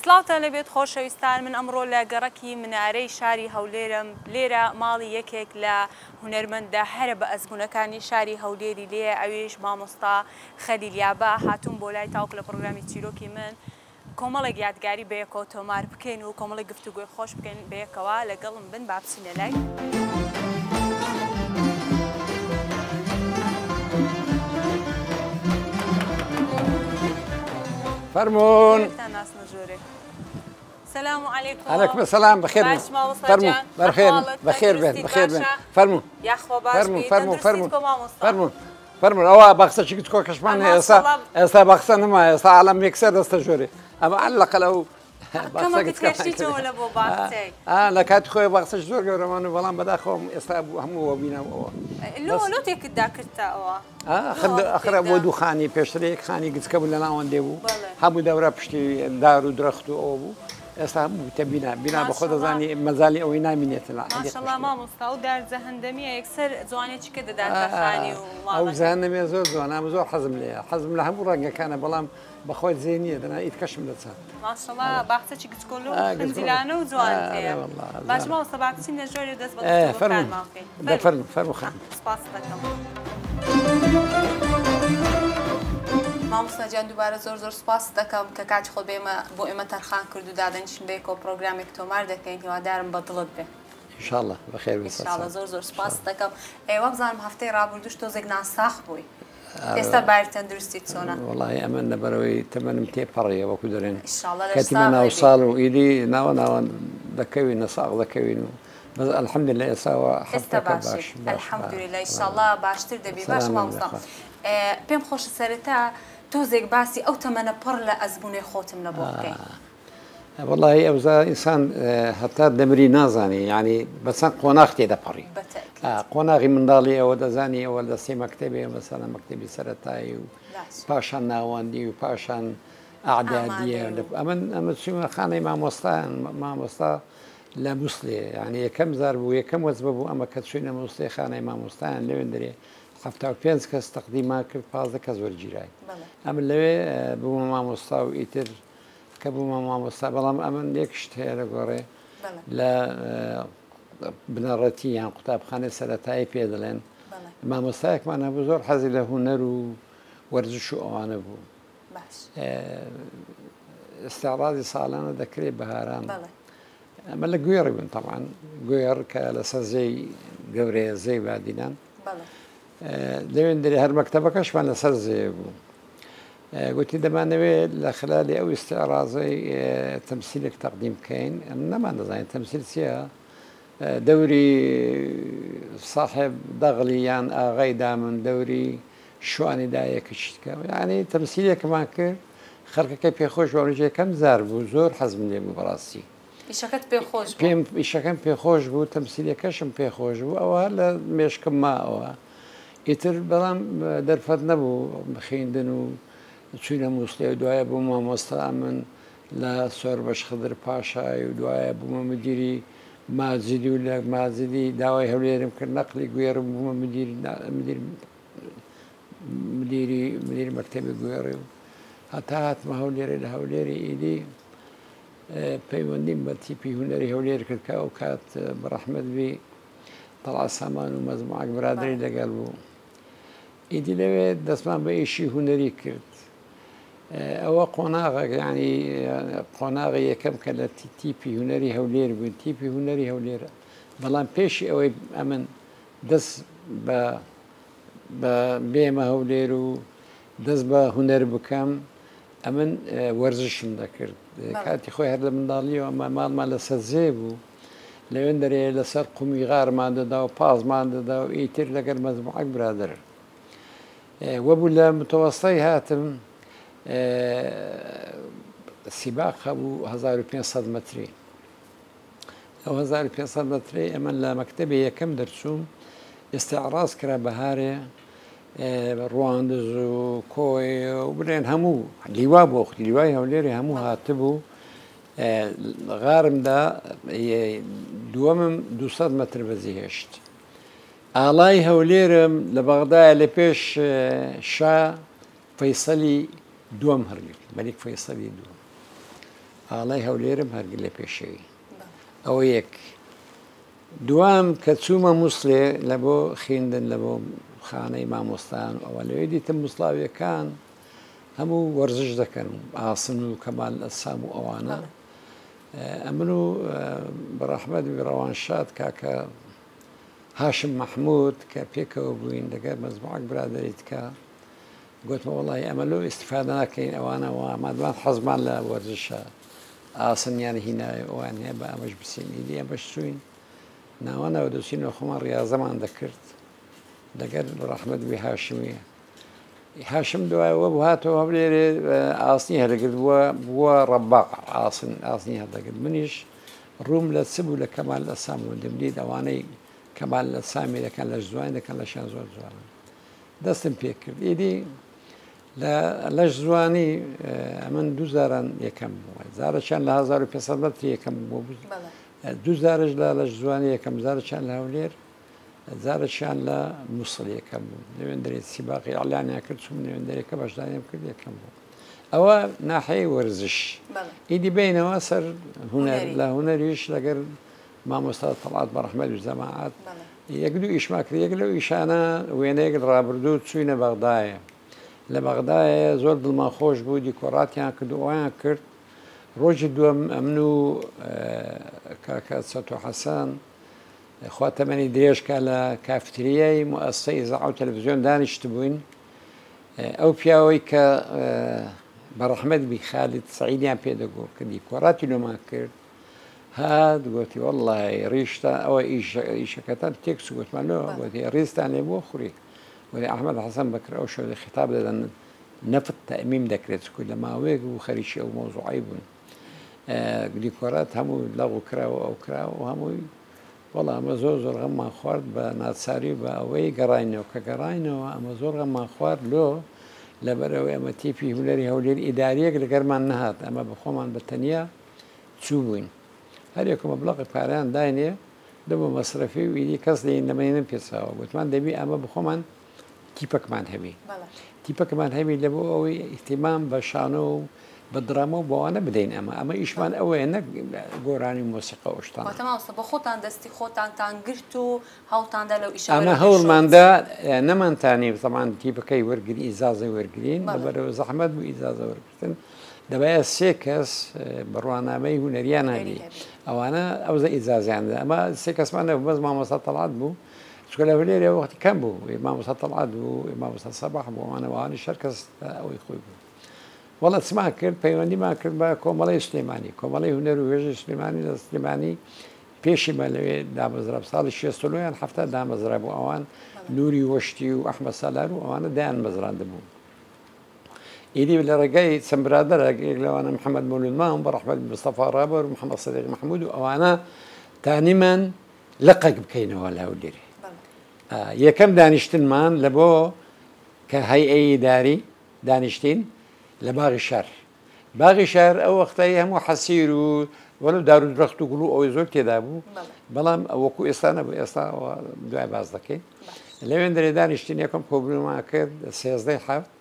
سڵاوتان لێبێت خۆشەویستان من ئەمڕۆ لە گەڕەکی منارەی شاری هەولێرم لێرە ماڵی یەکێک لە هونەرمەندە هەرە بە ئەزموونەکانی شاری هەولێری لێیە ئەویش مامۆستا خەلیل یابە هاتووم بۆ لای تاوەکو لە پڕۆگرامی چیرۆکی من کۆمەڵێک یادگاری بەیەکەوە تۆمار بکەین و کۆمەڵێک گفتوگۆی خۆش بکەین بەیەکەوە لەگەڵم بن با بچینە لای. فەرموون. یەکتان ناسنە ژۆرێ. سلام علیکم. علیکم السلام بەخێر بێن. باش مامۆستا فەرموو جان. بەخێر ئەحواڵت بەخێر بێن تەندروستیت بەخێر بێن. باشە؟ فەرموو یاخوا باش فەرموو بی فەرموو تەندروستیت فەرموو کۆ مامۆستا. فەرموو فەرموو ئەوە باخچەکی گچکۆکەشمان هەیە ئێستا ماشاءاللە. ئێستا باخچە نەما ئێستا عالەم یەکسەر دەستە ژۆرێ ئەمە عەلەقەل ئەو کەمەکت هێشتیتەوە لە بۆ باخچەی. لە کاتی خۆی باخچەش زۆر گەورەمان و بەڵام بەداخەوە ئێستا هەموو وەبینە ئەوە. لۆ لۆ تێکتدا کردتە ئەوە؟ ئەخر بۆ دوو خانی پێشتر یەک خانی گچکە بوو لە ناوەندێ بوو هەموو دەورە پشتی دار و درەخت و ئەوە بوو ئێستا هەموو بووتە بینا بینا بە خۆ دەزانی مەجالی ئەوەی نامینێتە لە ماشەڵڵا مامۆستا ئەو دار جەهەندەمیە یەکسەر جوانێکی کە دەداتە خانی و ماڵەکە. ئەو جەهەندەمیە زۆر جوانە ئەمن زۆر حەزم لێیە حەزم لە هەموو ڕەنگەکانە بەڵام بەخۆی جێ نییە دەنا ئیتکەشم دەچات. ماشەڵا باخچەکی گچکۆلە و خنجیلانە و جوان هەیە. باشە مامۆستا با بچینە ژۆرێ و دەست بە گفتوگۆکانمان بکەین. فەرموو فەرموو خانم. سپاست دەکەم. مامۆستا گیان دووبارە زۆر زۆر سپاست دەکەم کە کاتی خۆت بێمە بۆ ئێمە تەرخان کرد و دادەنیشین بەیەکەوە پرۆگرامێک تۆمار دەکەین هیوادارم بە دڵت بێ. ئینشاڵڵا بەخێر بێی. ئینشاڵڵا زۆر زۆر سپاست دەکەم. وابزانم هەفتەی ڕابردووش تۆزێک ناساخ بووی. ئێستا باری تەندروستیت چۆنە؟ وەڵاهی ئەمن لەبەرئەوەی تەمەنم تێپەڕیە وەکو دەرێن ئیشاڵڵا لەش کەتیمە ساغ ناو بی. ساڵ و ئیدی ناوە ناوە دەکەوین نەساغ دەکەوین و بەس الحمدللە ئێستا ئێستا هەفتەکە باشی باش باش الحمدللە ئیشاڵڵا باشتر دەبی باشە سەلامەت مامۆستا بێ خوا. پێم خۆشە سەرەتا تۆزێک باسی ئەو تەمەنە پڕ لە ئەزموونەی خۆتم لە بۆ بکەی. وەڵاهی ئەوزا ئینسان هەتا دەمری نازانی یانی بە چەند قۆناغ تێدەپەڕی قۆناغی منداڵی ئەوە دەزانی ئەوە دەستی مەکتەبێ مەسەلەن مەکتەبی سەرەتایی و پاشان ناوەندی و پاشان ئەعدادیە ئەمن ئەمە چوومە خانەی مامۆستایان مامۆستا لە مووسلێ یعنی یەکەم زار بوو یەکەم وەجبە بوو ئەمە کە چووینە مووسلێ خانەی مامۆستایان لەوێن دەرێ 75 کەس تەقدیمان کرد 15 کەس وەرگیراین ئەمن لەوێ بوومە مامۆستا و ئیتر کە بوومە مامۆستا بەڵام ئەمن یەک شت هەیە لە گۆڕێ لە بنەڕەتی یان قوتابخانەی سەرەتایی پێ دەڵێن مامۆستایەکمان هەبوو زۆر حەزی لە هونەر و وەرزش و ئەوانە بوو ئستعراضی ساڵانە دەکرێت بەهاران ئەمە لە گوێڕی بوون تەبعەن گوێڕ کە لەسەر زێی گەورەیە زێی بادینان لەوێن دەرێ هەر مەکتەبەکەشمان لەسەر زێ بوو گوتی دەمانەوێت لە خلالی ئەو ئیستعرازەی تەمسیلێک تەقدیم بکەین ئەم نەماندەزانین تەمسیل چییە دەوری ساحێب دەغڵی یان ئاغای دامن دەوری شوانی دایەکە چیتکە یعنی تەمسیلێکمان کرد خەڵکەکە پێخۆش بوو ئەمنیش یەکەم جار بوو زۆر حەزم لێ بوو بەڕاستی ئیشەکەت پێخۆش بوو پێم ئیشەکەم پێخۆش بوو تەمسیلەکەشم پێخۆش بوو ئەوە هەر لە مێشکم ماوە ئیتر بەڵام دەرفەت نەبوو خوێندن و چوینە موسڵێ و دوایە بووم مامۆستا ئەمن لە سۆربەش خدر پاشای و دوایە بوومە مدیری ماجدی و لە ماجدی داوای هەولێرم کرد نەقلی گوێڕم بوومە مدیر مدیر مدیری مدیر مەکتەبی گوێڕی و هەتا هاتمە هەولێرێ لە هەولێری ئیدی پەیوەندیم بە تیپی هونەری هەولێر کرد کە ئەو کات بەڕەحمەت بی تەڵعەت سامان و مەجموعەک برادەری لەگەڵ بوو ئیدی لەوێ دەستمان بە ئیشی هونەری کرد ئەوە قۆناغێک یعنی قۆناغی یەکەم کە لە تیپی هونەری هەولێر بووین تیپی هونەری هەولێر بەڵام پێشی ئەوەی ئەمن دەست بە بە بێمە هەولێر و دەست بە هونەر بکەم ئەمن وەرزشم دەکرد کاتی خۆی هەر لە منداڵیەوە ماڵمان لەسەر زێ بوو لەوێندەرێ لەسەر قومی غارمان دەدا و پازمان دەدا و ئیتر لەگەر مەجموعەک برادەر وەبوو لە متەوەستەی هاتم سیباق هەبوو 1500 مەتری ئەو 1500 مەتری ئەمە لە مەکتەبی یەکەم دەرچووم ئیستعراض کرا بەهارێ ڕواندز و کۆیە و بڵێن هەموو لیوا بۆ لیوای هەولێری هەموو هاتبوو غارمدا دووەمم 200 مەتر بەجێ هێشت. ئاڵای هەولێرم لە بەغدایە لە پێش شا فەیسەلی دووەم هەڵگرت، مەلیک فەیسەلی دووەم. ئاڵای هەولێرم هەرگر لە پێشەوی. ئەوە یەک. دوام کە چوومە موسڵێ لە بۆ خیندن لە بۆ خانەی مامۆستایان و ئەوە لەوێ دیتم موسڵاویەکان هەموو وەرزش دەکەن ئاسن و کەمال ئەجسام و ئەوانە ئەمن و بەڕەحمەت بی ڕەوانشاد کاکە هاشم مەحمود کە پێکەوە بووین لەگەر مەجموعەک برادەری تکا گوتمە وەڵی ئەمە لۆ ئیسیفادە ناکەین ئەوانە وا مادمان حەزمان لە وەرزشە ئاسنیان هینایە ئەوان هەیە بە ئەمەش بچین ئیدی ئەمەش چوین ناوە ناوە دەچینەوە خۆمان ڕاضەمان دەکرد لەگەر ڕەحمەت بی هاشمی هاشم دوایەوە بوو هاتەوە هەولێرێ ئاسنی هەلەگرت بووە بووە ڕەباق ئاسن ئاسنی هەڵدەگرت منیش ڕووم لە چ بوو لە کەمال ئەسام و دەمدیت ئەوانەی کەمال لە سامی دەکەن لەش جوانی دەکەن لەشیان زۆر جوانە دەستم پێکرد ئیدی لە لەش جوانی ئەمن دوو جاران یەکەم بووە جارەکیان لە 1500 مەتر یەکەم بوو دوو جارش لە لەش جوانی یەکەم جارەکیان لە هەولێر جارەکیان لە موسڵ یەکەم بوو لەوێندەرێ سیباقی ئیعلانیان کرد چووم لەوێندەرێکە بەشداریم کرد یەکەم بوو ئەوە ناحەیە وەرزش ئیدی بینەوە سەر هونەر لە هونەریش لەگەر مامۆستا تەڵعەت بە ڕەحمەت و جەماعەت یەک دوو ئیشمان کرد یەک لەو ئیشانە وێنەیەک ڕابردوو چووینە بەغدایە لە بەغدایە زۆر دڵمان خۆش بوو دیکۆراتیان کرد و ئەویان کرد ڕۆژی دووەم ئەمن و کاکە چەتۆ حەسەن خوا تەمەنی درێژ کا لە کافتریای موئەسسەی ئیزاعە و تەلەفزیۆن دانیشتبووین ئەو پیاوەی کە بە ڕەحمەت بی خالید سەعیدیان پێ دەگۆ کە دیکۆراتی لۆمان کرد هات گۆتی وەڵڵای ڕیشتان ئەوە ئیشەکەتان تێک چوو گۆتمان لۆ گۆتی ڕیزتان لێ بووە خوری گۆتی ئەحمەد حەسەن بەکر ئەو شەو خیتاب دەدەن نەفت تەئمیم دەکرێت چکو لە ماوەیەک بوو خەریکی ئەو مەوزوعەی بوون دیکۆرات هەموو لەغو کرا و ئەو کرا و هەمووی وەڵا ئەمە زۆر زۆر غەممان خوارد بە ناچاری و بە ئەوەی گەڕاینەوە کە گەڕاینەوە ئەمە زۆر غەممان خوارد لۆ لەبەرئەوەی ئەمە تیپی هونەری هەولێر ئیداریەک لەگەرمان نەهات ئەمە بە خۆمان بە تەنیا چوو بووین هەر یەکە مەبلەغی پارەیان داینێ دەبوو مەسرەفی و ئیدی کەس لێی نەمەینم پێچاوە گوتمان دەبی ئەمە بخۆمان تیپەکمان هەبی تیپەکەمان هەبی لە بۆ ئەوەی ئیهتیمام بە شانۆ و بە دراما و بەوانە بدەین ئەمە ئەمە ئیشمان ئەوەیە نەک گۆرانی و مۆسیقا و شتانە. واتە مامۆستا بۆ خۆتان دەستی خۆتانتان گرت و هەوڵتاندا لەو ئیشە ئەمە بەرەو پێشەوە هەوڵماندا بچن. نەمانتانی تەبعەن تیپەکەی وەرگرین ئیجازەی وەرگرین لەبەرئەوە زەحمەت بوو ئیجازە وەرگرتن دەبایە سێ کەس بڕوانامەی هونەریان هەبی ئەوانە ئەوزە ئیجازیان دا ئەمە سێ کەسمان نەبوو بەس مامۆستا تەڵعەت بوو چونکە لە هەولێرێ وەختی کەم بوو مامۆستا تەڵعەت بوو مامۆستا سەباح بوو ئەوانە ئەوانیش هەر کەس ئەوەی خۆی بوو وەڵا چمان کرد پەیوەندیمان کرد بە کۆمەڵەی سلێمانی کۆمەڵەی هونەر و وێژەی سلێمانی لە سلێمانی پێشی مە لەوێ دامەزرا ساڵی 69 یان 70 دامەزرا بوو ئەوان نوری وەشتی و ئەحمەد سالار و ئەوانە دایان مەزراندبوو ئیدی لە ڕێگای چەند برادەرێک یەک لەوانە محەممەد مەولود مام بە ڕەحمەت مستەفا ڕابەر و محەممەد سەدیق مەحموود و ئەوانە تانیمان لقێک بکەینەوە لە هەولێرێ یەکەم دانیشتنمان لە بۆ کە هەیئەی ئیداری دانیشتین لە باغی شار باغی شار ئەو وەختەی هەموو حەسیر و وەلو دار و درەخت و گوڵ و ئەوەی زۆر تێدا بوو بەڵام وەکو ئێستا نەبوو ئێستا دوای باز دەکەین لەوێن دەرێ دانیشتین یەکەم کۆبوونەوەمان کرد سێزدەی حەفت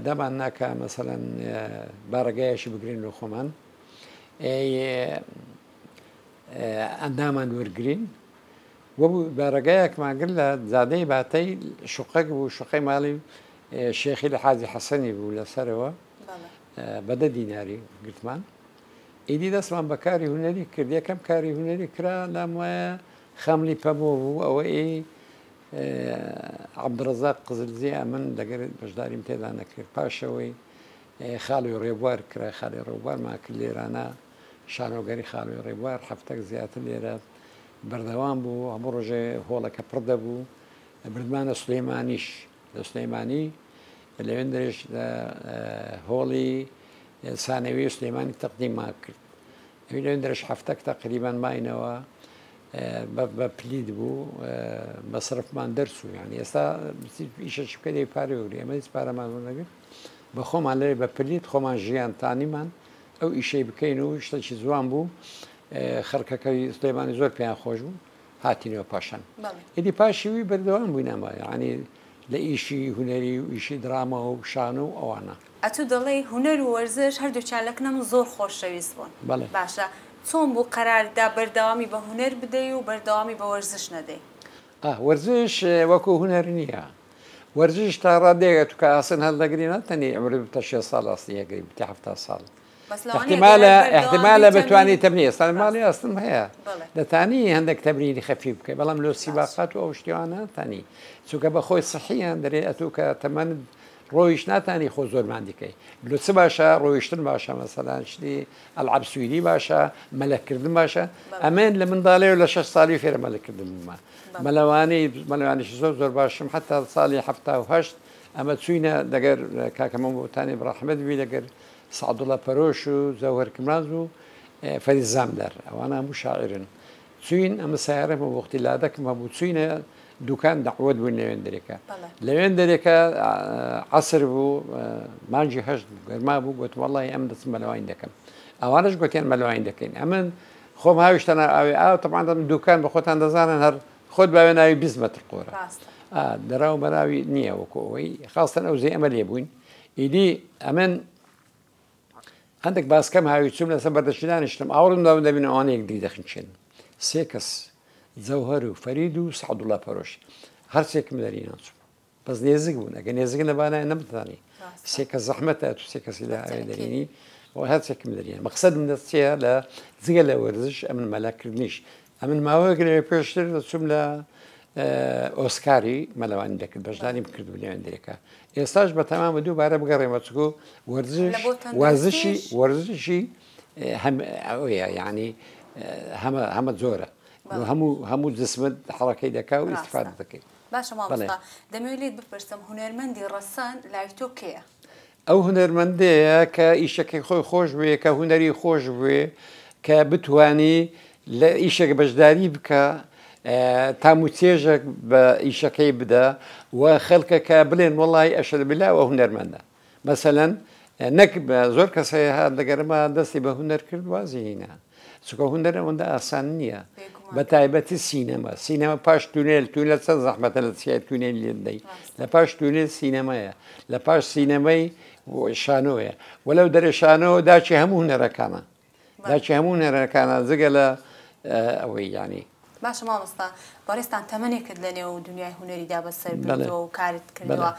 دەمان ناکە مەسەلەن بارەگایەکی بگرین لۆ خۆمان ئەندامان وەرگین وەبوو بارەگایەکمان گرت لە جادەی باتەی شوقەک بوو شوقەی ماڵی شێخی لە حاجی حەسەنی بوو لەسەرەوە بە دە دیناری گرتمان ئیدی دەستمان بە کاری هونەری کرد یەکەم کاری هونەری کرا لام وایە خەملی پەمۆ بوو ئەوە ئی عەبدڕەزاق قزلزی ئەمن لەگەر بەشداریم تێدا نەکرد پاشەوەی خاڵی ڕێبوار کرا خاڵی ڕێبوارمان کرد لێرانە شانۆگەری خاڵی ڕێبوار هەفتەک زیاتر لێرە بەردەوام بوو هەموو ڕۆژێ هۆڵەکە پڕ دەبوو بردمانە سلێمانیش لە سلێمانی لەوێندرێش لە هۆڵی سانەوی سلێمانی تەقدیممان کرد ئەوی لەوێندرێش هەفتەک تەقریبان ماینەوە بە پلیت بوو مەسرفمان دەرچوو یعنی ئێستا ئیشەکی بکە دەی پارەی وەگری ئێمە هیچ پارەمان وەرنەگرت بە خۆمان لەوێ بە پلیت خۆمان ژیان تانیمان ئەو ئیشەی بکەین و شتێکی جوان بوو خەڵکەکەی سلێمانی زۆر پێیان خۆش بوو هاتینەوە پاشان ئیدی پاشی وی بەردەوام بووین ئەمە یعنی لە ئیشی هونەری و ئیشی دراما و شانۆ و ئەوانە. ئەتوو دەڵێی هونەر و وەرزش هەردووکیان لە کنە من زۆر خۆشەویست بوون. بەڵێ. باشە چۆن بوو قەرارت دا بەردەوامی بە هونەر بدەی و بەردەوامی بە وەرزش نەدەی؟ ئا وەرزش وەکوو هونەر نییە. وەرزش تا ڕادەیەک ئەتوو کە ئاسن هەڵدەگری ناتەنی عومرت ببتە شێست ساڵ ئاسنی ئەگری ببتە 70 ساڵ. بەس لەوانەیە ئەگەر احتمالە هەر بەردەوام احتمالە بی بتوانی تەمرین تەمرین ئێستا ڕاستە ماڵی ئاسنم هەیە بەڵێ. دەتانی هەندێک تەمرینی خەفیف بکەی بەڵام لۆ باش. سیباقات و ئەو شتیانە ناتانی چونکە بەخۆی سحیان دەرێ ئەتوو کە تەمەنت ڕۆیشت ناتانی خۆ زۆر ماندی کەی لۆ چ باشە ڕۆیشتن باشە مەسەلەن شتی ئەلعاب سویدی باشە مەلەکردن باشە بەڵێ. ئەمن لە منداڵێ و لە 6 ساڵی فێرە مەلەکردن بوومە بەڵێ. مەلەوانی مەلەوانیش زۆر زۆر باشم حتا ساڵی 78 ئەمە چوینە دەگەر کاکە مەم بۆتانی بڕەحمەت بی لەگەر سەعدوڵا پەرۆش و جەوهەر کمراز و فەرید زامدار ئەوانە هەموو شاعیرن چوین ئەمە سیارەم هەبوو وەختی لادەکم هەبوو چوینە دوکان دەعوەت بووین لەوێن دەرێکە لەوێن دەرێکە عەسر بوو مانگی هەشت بوو گەرما بوو گوتم وەڵڵاهی ئەمن دەچم مەلەوانی دەکەم ئەوانەش گوتیان مەلەوانی دەکەین ئەمن خۆم هاویشتە ناو ئاوێ ئاو تەبعەن دەم دوکان بە خۆتان دەزانن هەر خۆت باوێ ناوی 20 مەتر قۆرە دەراو بەراوی نییە وەکو ئەوەی خاستن ئەو زێ ئەمە لێ بووین ئیدی ئەمن هەندێک باسکەم هاوی چووم لەسەر بەردەشی دانیشتم ئاوڕم داوم دەبین ئەوانە یەکدی دەخنچێن سێ کەس جەوهەر و فەرید و سەعدوڵا پەرۆش هەرسێکم دەرینان چوو بەس نێزک بوون ئەگە نێزک نەبانایە نەمتوانی سێ کەس زەحمەتە تو سێ کەسی لە ئاوێ دەرینی و هەرسێکم دەرینە مەقسەدم دەست چییە لە جگە لە وەرزش ئەمن مەلاکردنیش ئەمن ماوەیەک لەوێ پێشتر دەچووم لە ئۆسکاری مەلەوانی دەکرد بەشداریم کرد لەوێن درێکە ئێستاش بە تەمام دووبارە بگەڕێمە چکو وەرزش وەرزشی وەرزشی هەم ئەوەیە یعنی هەمە هەمە زۆرە هەموو هەموو جسمت حڕەکەی دەکا و ئیسفادە دەکەی باشە مامۆستا دەمەوێت لێت بپرسم هونەرمەندی ڕەسەن لای تۆ کێیە؟ ئەو هونەرمەندەیە کە ئیشەکەی خۆی خۆش بوێ، کە هونەری خۆش بوێ، کە بتوانی لە ئیشێک بەشداری بکا، تام و چێژێک بە ئیشەکەی بدا و خەڵکەکە بڵێن وەڵی ئەشهد باللە ئەوە هونەرمەندە. مەسەلەن نەک زۆر کەس هەیە هات لەگەرما دەستی بە هونەر کرد وازی هینا. چونکە هونەر ئەوەندە ئاسان نییە بە تایبەتی سینەما سینەما پاش تونێل تونێل چەند زەحمەتە لە چیای تونێل لێ بدەی لە پاش تونێل سینەمایە لە پاش سینەمای شانۆیە و لەو دەرێ شانۆ داچی هەموو هونەرەکانە داچی هەموو هونەرەکانە جگە لە ئەوەی یانی باشە مامۆستا بەڕێزتان تەمەنێکت لە نێو دنیای هونەریدا بەسەر بردووە و کارت کردووە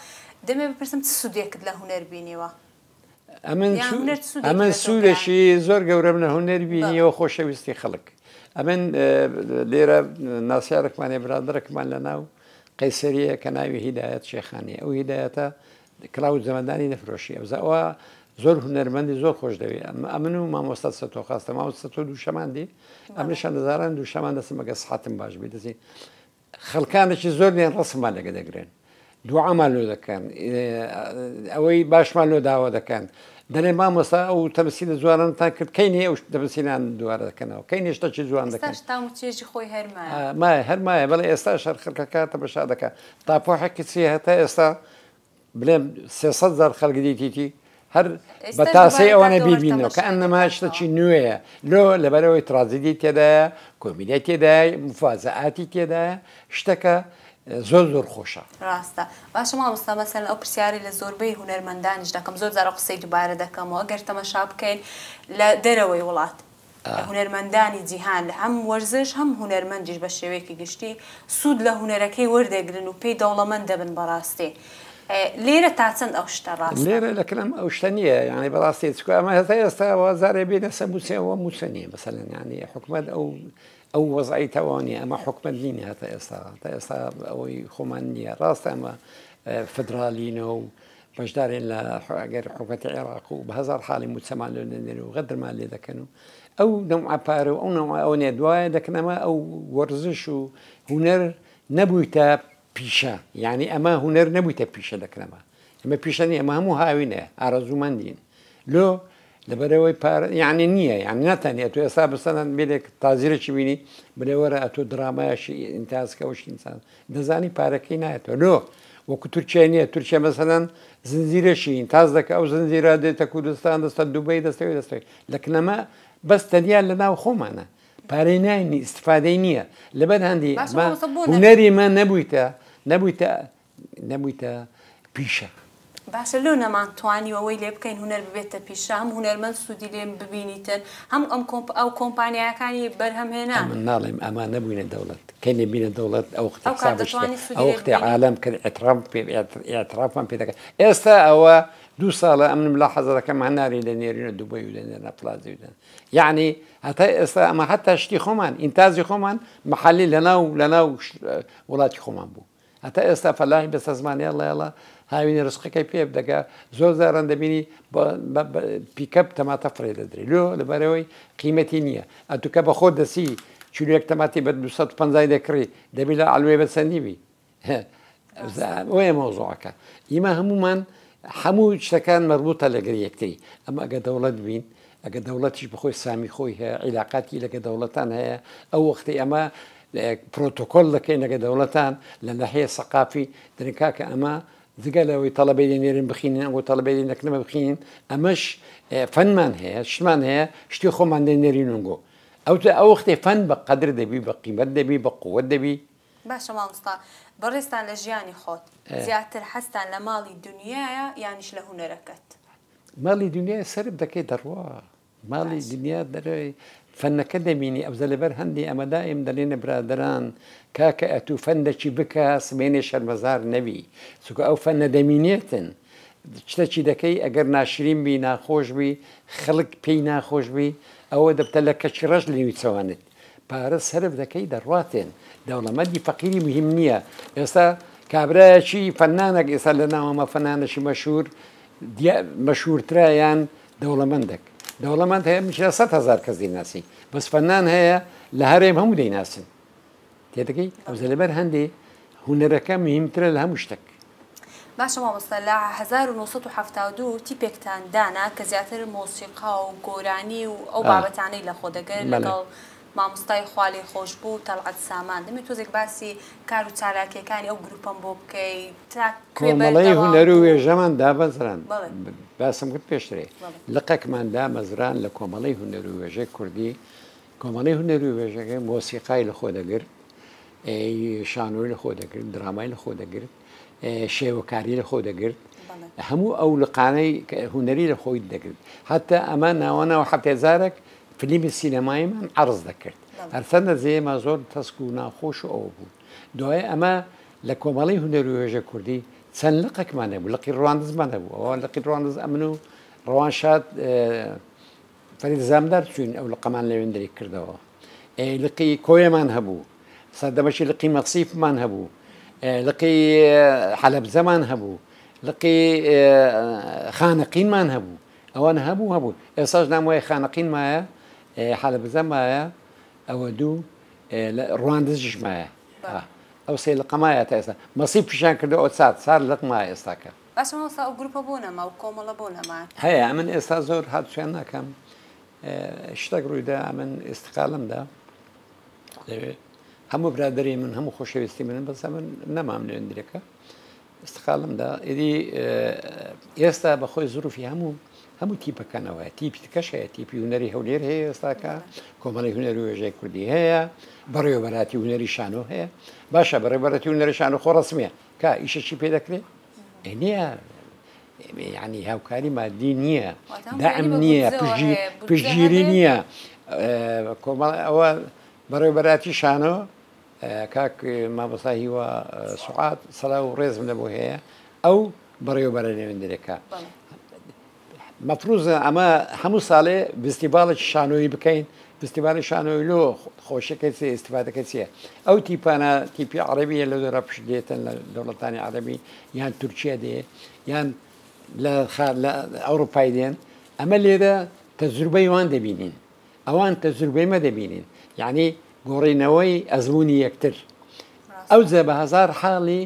دەمێ بپرسم چ سوودێکت لە هونەر بینیوە؟ ئەمن سوودێکی زۆر گەورەم لە هونەر بینیەوە خۆشەویستی خەڵک ئەمن لێرە ناسیارێکمانێ برادەرێکمان لە ناو قەیسەریە کە ناوی هیدایەت شێخانی ئەو هیدایەتە کڵاو جەمەدانی دەفرۆشی ئەوزا ئەوە زۆر هونەرمەندی زۆر خۆش دەوێ ئەمن و مامۆستا سەتۆ خاستە مامۆستا سەتۆ دووشەمان دی ئەمنیشان دەزاران دووشەمان دەچم ئەگەر سحەتم باش بێ دەچین خەڵکانێکی زۆر دێن ڕەسممان لەگە دەگرن دوعامان لۆ دەکەن ئەوەی باشمان لۆ داوا دەکەن دەڵێ مامۆستا ئەو تەمسیلە جوانانتان کرد کەی نێ ئەو تەمسیلان دووارە دەکەنەوە کەی نێ شتەکی جوان دەکەن ئێستاش تام و چێژی خۆی هەر مایە مایە هەر مایە بەڵێ ئێستاش هەر خەڵکەکە تەمەشا دەکا تاپۆحێکی چی هەتا ئێستا بلێم 300 هەزار خەڵک دیتیتی هەر بە تاسەی ئەوانە بیبینەوە کە ئەنەما شتەکی نوێیە لۆ لەبەرەوەی ترازیدی تێدایە کۆمیدیای تێدایە مفازەئاتی تێدایە شتەکە زۆر زۆر خۆشە. ڕاستە باشە مامۆستا مەسەلەن ئەو پرسیارەی لە زۆربەی هونەرمەندانیش دەکەم زۆر جار ئەو قسەی دووبارە دەکەمەوە ئەگەر تەمەشا بکەین لە دەرەوەی وڵات هونەرمەندانی جیهان هەم وەرزش هەم هونەرمەندیش بە شێوەیەکی گشتی سوود لە هونەرەکەی وەردەگرن و پێی دەوڵەمەند دەبن بەڕاستی لێرە تا چەند ئەو شتە ڕاستە؟ لێرە لە کنم ئەو شتە نییە یانی بەڕاستی چکو ئەمە هەتا ئێستا وازارێ بینە سە موچە ئەوە موچە نییە مەسەلەن یانی حکومەت ئەو ئەو وەزعی تەواو نییە ئەمە حکومەت نینە هەتا ئێستا تا ئێستا ئەوەی خۆمان نییە ڕاستە ئەمە فدراڵینە و بەشدارین لە ئەگەر حکومەتی عێراق و بە هەزار حاڵی موچەمان لێ دەنێن و غەدرمان لێ دەکەن و ئەو نەوعە پارە و ئەو نەوعە ئەوە نیە دوایە دەکەن ئەمە ئەو وەرزش و هونەر نەبوویتە پیشە یعنی ئەمە هونەر نەبوویتە پیشە دەکەنەمە ئەمە پیشە نیە ئەمە هەموو هاوینە ئارەزوومەندین لۆ لەبەرەوەی پارە یعنی نییە یعنی ناتانێت تۆ ئێستا بسەنەن بێنێک تازیرەکی بینی بلێ وەرە ئەتۆ درامایەکی ئینتازکەوەشی ئینسان دەزانی پارەکەی نایەتەوە لۆ وەکو تورکیا نییە تورکیا مەسەلەن زنجیرەشی ئینتاز دەکە ئەو زنجیرە دێتە کوردستان دەستە دوبەی دەستەوەی دەستەوەی لە کنەمە بەس تەنیا لە ناو خۆمانە پارەی ناینی ئیسفادەی نییە لەبەر هەندی باشە مامۆستا بۆ هونەری مە نەبوویتە نەبوویتە نەبوویتە پیشە. باشە لۆ نەمان توانیوە وەی لێ بکەین هونەر ببێتە پیشە هەم هونەرمەند سوودی لێ ببینیتن هەم ئەم کۆمپ ئەو کۆمپانیایەکانی بەرهەم هێنان. ئەمن ناڵێم ئەمان نەبووینە دەوڵەت کەی نەبینە دەوڵەت ئەو وەختی ئەو کات حسابش دەتوانی سوودی ئەو لێ وەختی ببینی. عالەم کرد ئیعتراف پێ ئیعترافمان پێ دەکات ئێستا ئەوە دوو ساڵە ئەمن ملاحەزە دەکەم هەناری دەنێرینە دوبەی و دەنێرنە فلازی و دەن یەعنی هەتا ئێستا ئەمە حەتا شتی خۆمان ئینتاجی خۆمان محەلی لەناو لەناو وڵاتی خۆمان بوو هەتا ئێستا فەلاحی بەسە زمان یاڵا یاڵا هاوینی ڕزقەکەی پێ بدەکە زۆر جاران دەبینی پیکەپ تەماتە فڕێ دەدرێ لۆ لەبەرەوەی قیمەتی نییە ئەتوکە بە خۆت دەسی چیلویەک تەماتی بە 250 دەکڕی دەبی لە عەلوێ بە چەندی بی ئەوەیە مەوزوعەکە ئیمە هەمومان هەموو شتەکان مەربوتە لەگەر یەکتری ئەمە ئەگە دەوڵەت بین ئەگە دەوڵەتیش بخۆی سامی خۆی هەیە عیلاقاتی لەگە دەوڵەتان هەیە ئەو وەختی ئەمە پرۆتۆکۆل دەکەین لەگە دەوڵەتان لە ناحیە سەقافی دەرێن کاکە ئەمە جگە لەوەی تەڵەبەی دەنێرین بخینین ئەنگۆ تەڵەبەی دەنەکنەمە بخینین ئەمەش فەنمان هەیە شتمان هەیە شتی خۆمان دەنێرین ئەنگۆ ئەو ئەو وەختێ فەن بە قەدر دەبی بە قیمەت دەبی بە قوت دەبی. باشە مامۆستا بەڕێزتان لە ژیانی خۆت زیاتر حەزتان لە ماڵی دونیایە یانیش لە هونەرەکەت؟ ماڵی دونیا سەرف دەکەی دەڕوا ماڵی دنیا دەرەوەی فەنەکە دەبینی ئەوزە لەبەر هەندی ئەمە دایم دەلێنە برادەران کاکە ئەتوو فەندەکی بکە سبەینێ شەرمەزار نەبی چونکە ئەو فەنە دەمینێتن شتەکی دەکەی ئەگەر ناشرین بی ناخۆش بی خەڵک پێی ناخۆش بی ئەوە دەبتە لەکەکی ڕەش لە نویچەوانت پارە سەرف دەکەی دەڕواتێن دەوڵەمەندی فەقیری مهم نییە ئێستا کابرایەکی فەنانێک ئێستا لە ناوەمە فەنانەکی مەشهور مەشهورترە یان دەوڵەمەندەک دەوڵەمەند هەیە مشە 100,000 کەس دەیناسی بەس فەنان هەیە لە هەرێم هەموو دەیناسن تێدەگەی ئەوزە لەبەر هەندێ هونەرەکە مهمترە لە هەموو شتێک. باشە مامۆستا لە 1972 تیپێکتان دانا کە زیاتر مۆسیقا و گۆرانی و ئەو بابەتانەی لەخۆ دەگرت لەگەڵ مامۆستای خوالێخۆشبوو تەڵعەت سامان دەمێ تۆزێک باسی کار و چالاکیەکانی ئەو گروپەم بۆ بکەی تا کوێ کۆمەڵەی بەردەوام هونەر و بوو؟ وێژەمان دامەزراند بەڵێ. باسم کرد پێشترێ بەڵێ. لقێکمان دامەزراند لە کۆمەڵەی هونەر و وێژەی کوردی کۆمەڵەی هونەر و وێژەکە مۆسیقای لە خۆ دەگرت شانۆی لە خۆ دەگرت درامای لە خۆ دەگرت شێوەکاری لە خۆ دەگرت هەموو ئەو لقانەی هونەری لە خۆی دەگرت حتا ئەمە ناوەناوە هەفتێزارێک فلیمی سینەماییمان عەرز دەکرد هەرچەندە زێما زۆر تەسک و ناخۆش و ئەوە بوو دوای ئەمە لە کۆمەڵی هونەر و وێژە کوردی چەند لقێکمان هەبوو لقی ڕواندزمان هەبوو ئەوە لقی ڕواندز ئەمن و ڕەوانشاد فەرید زامدار چوین ئەو لقەمان لەوێندەری کردەوە لقی کۆیەمان هەبوو سەردەمەکی لقی مەسیفمان هەبوو لقی حەلەبزەمان هەبوو لقی خانەقینمان هەبوو ئەوان هەبوو هەبوو ئێستاش نام وایە خانەقین مایە حەلەبزە مایە ئەوە دوو ڕواندزیش مایە ئەو سێ لقە مایە تا ئێستا مەسیف پیشان کردو ئەو چار چار لق مایە ئێستاکە. باشە مامۆستا ئەو گروپە بۆ نەما ئەو کۆمەڵە بۆ نەما؟ هەیە ئەمن ئێستا زۆر هاتوچۆیان ناکەم شتێک ڕوویدا ئەمن ئیستقالم دا لەوێ هەموو برادری من هەموو خۆشەویستی منن بەس ئەمن نەمام لێندرێکە ئیستقالم دا ئیدی ئێستا بەخۆی زروفی هەموو هەموو تیپەکانەوە تیپی تکەش هەیە تیپی هونەری هەولێر هەیە ئێستاکە کۆمەڵی هونەری وێژەی کوردی هەیە بەڕێوەبەراتی هونەری شانۆ هەیە باشە بەڕێوەبەرەتی هونەری شانۆ خۆ ڕسمیە کا ئیشەکی پێ دەکرێت نییە ینی هاوکاری مادی نییە داعم نییە پشتگیری نییە کۆمەڵ ئەوە بەڕێوەبەراتی شانۆ کاک مامۆستا هیوا سوعاد سڵاو و ڕێزم لە بۆ هەیە ئەو بەڕێوەبەرە نێوەندرێکە مەفروزە ئەمە هەموو ساڵێ ڤستیڤاڵێکی شانۆیی بکەین ڤستیڤالی شانۆیی لۆ خۆشەکەی چیە ئیستیفادەکەی چیە ئەو تیپانە تیپی عەرەبیە لە دۆرا پشت دێتن لە دەوڵەتانی عەرەبی یان تورکیا دێ یان لە ئەوروپای دێن ئەمە لێرە تەجروبەی وان دەبینین ئەوان تەجروبەی مە دەبینین یعنی گۆڕینەوەی ئەزموونی یەکتر ئەوجە بە هەزار حاڵی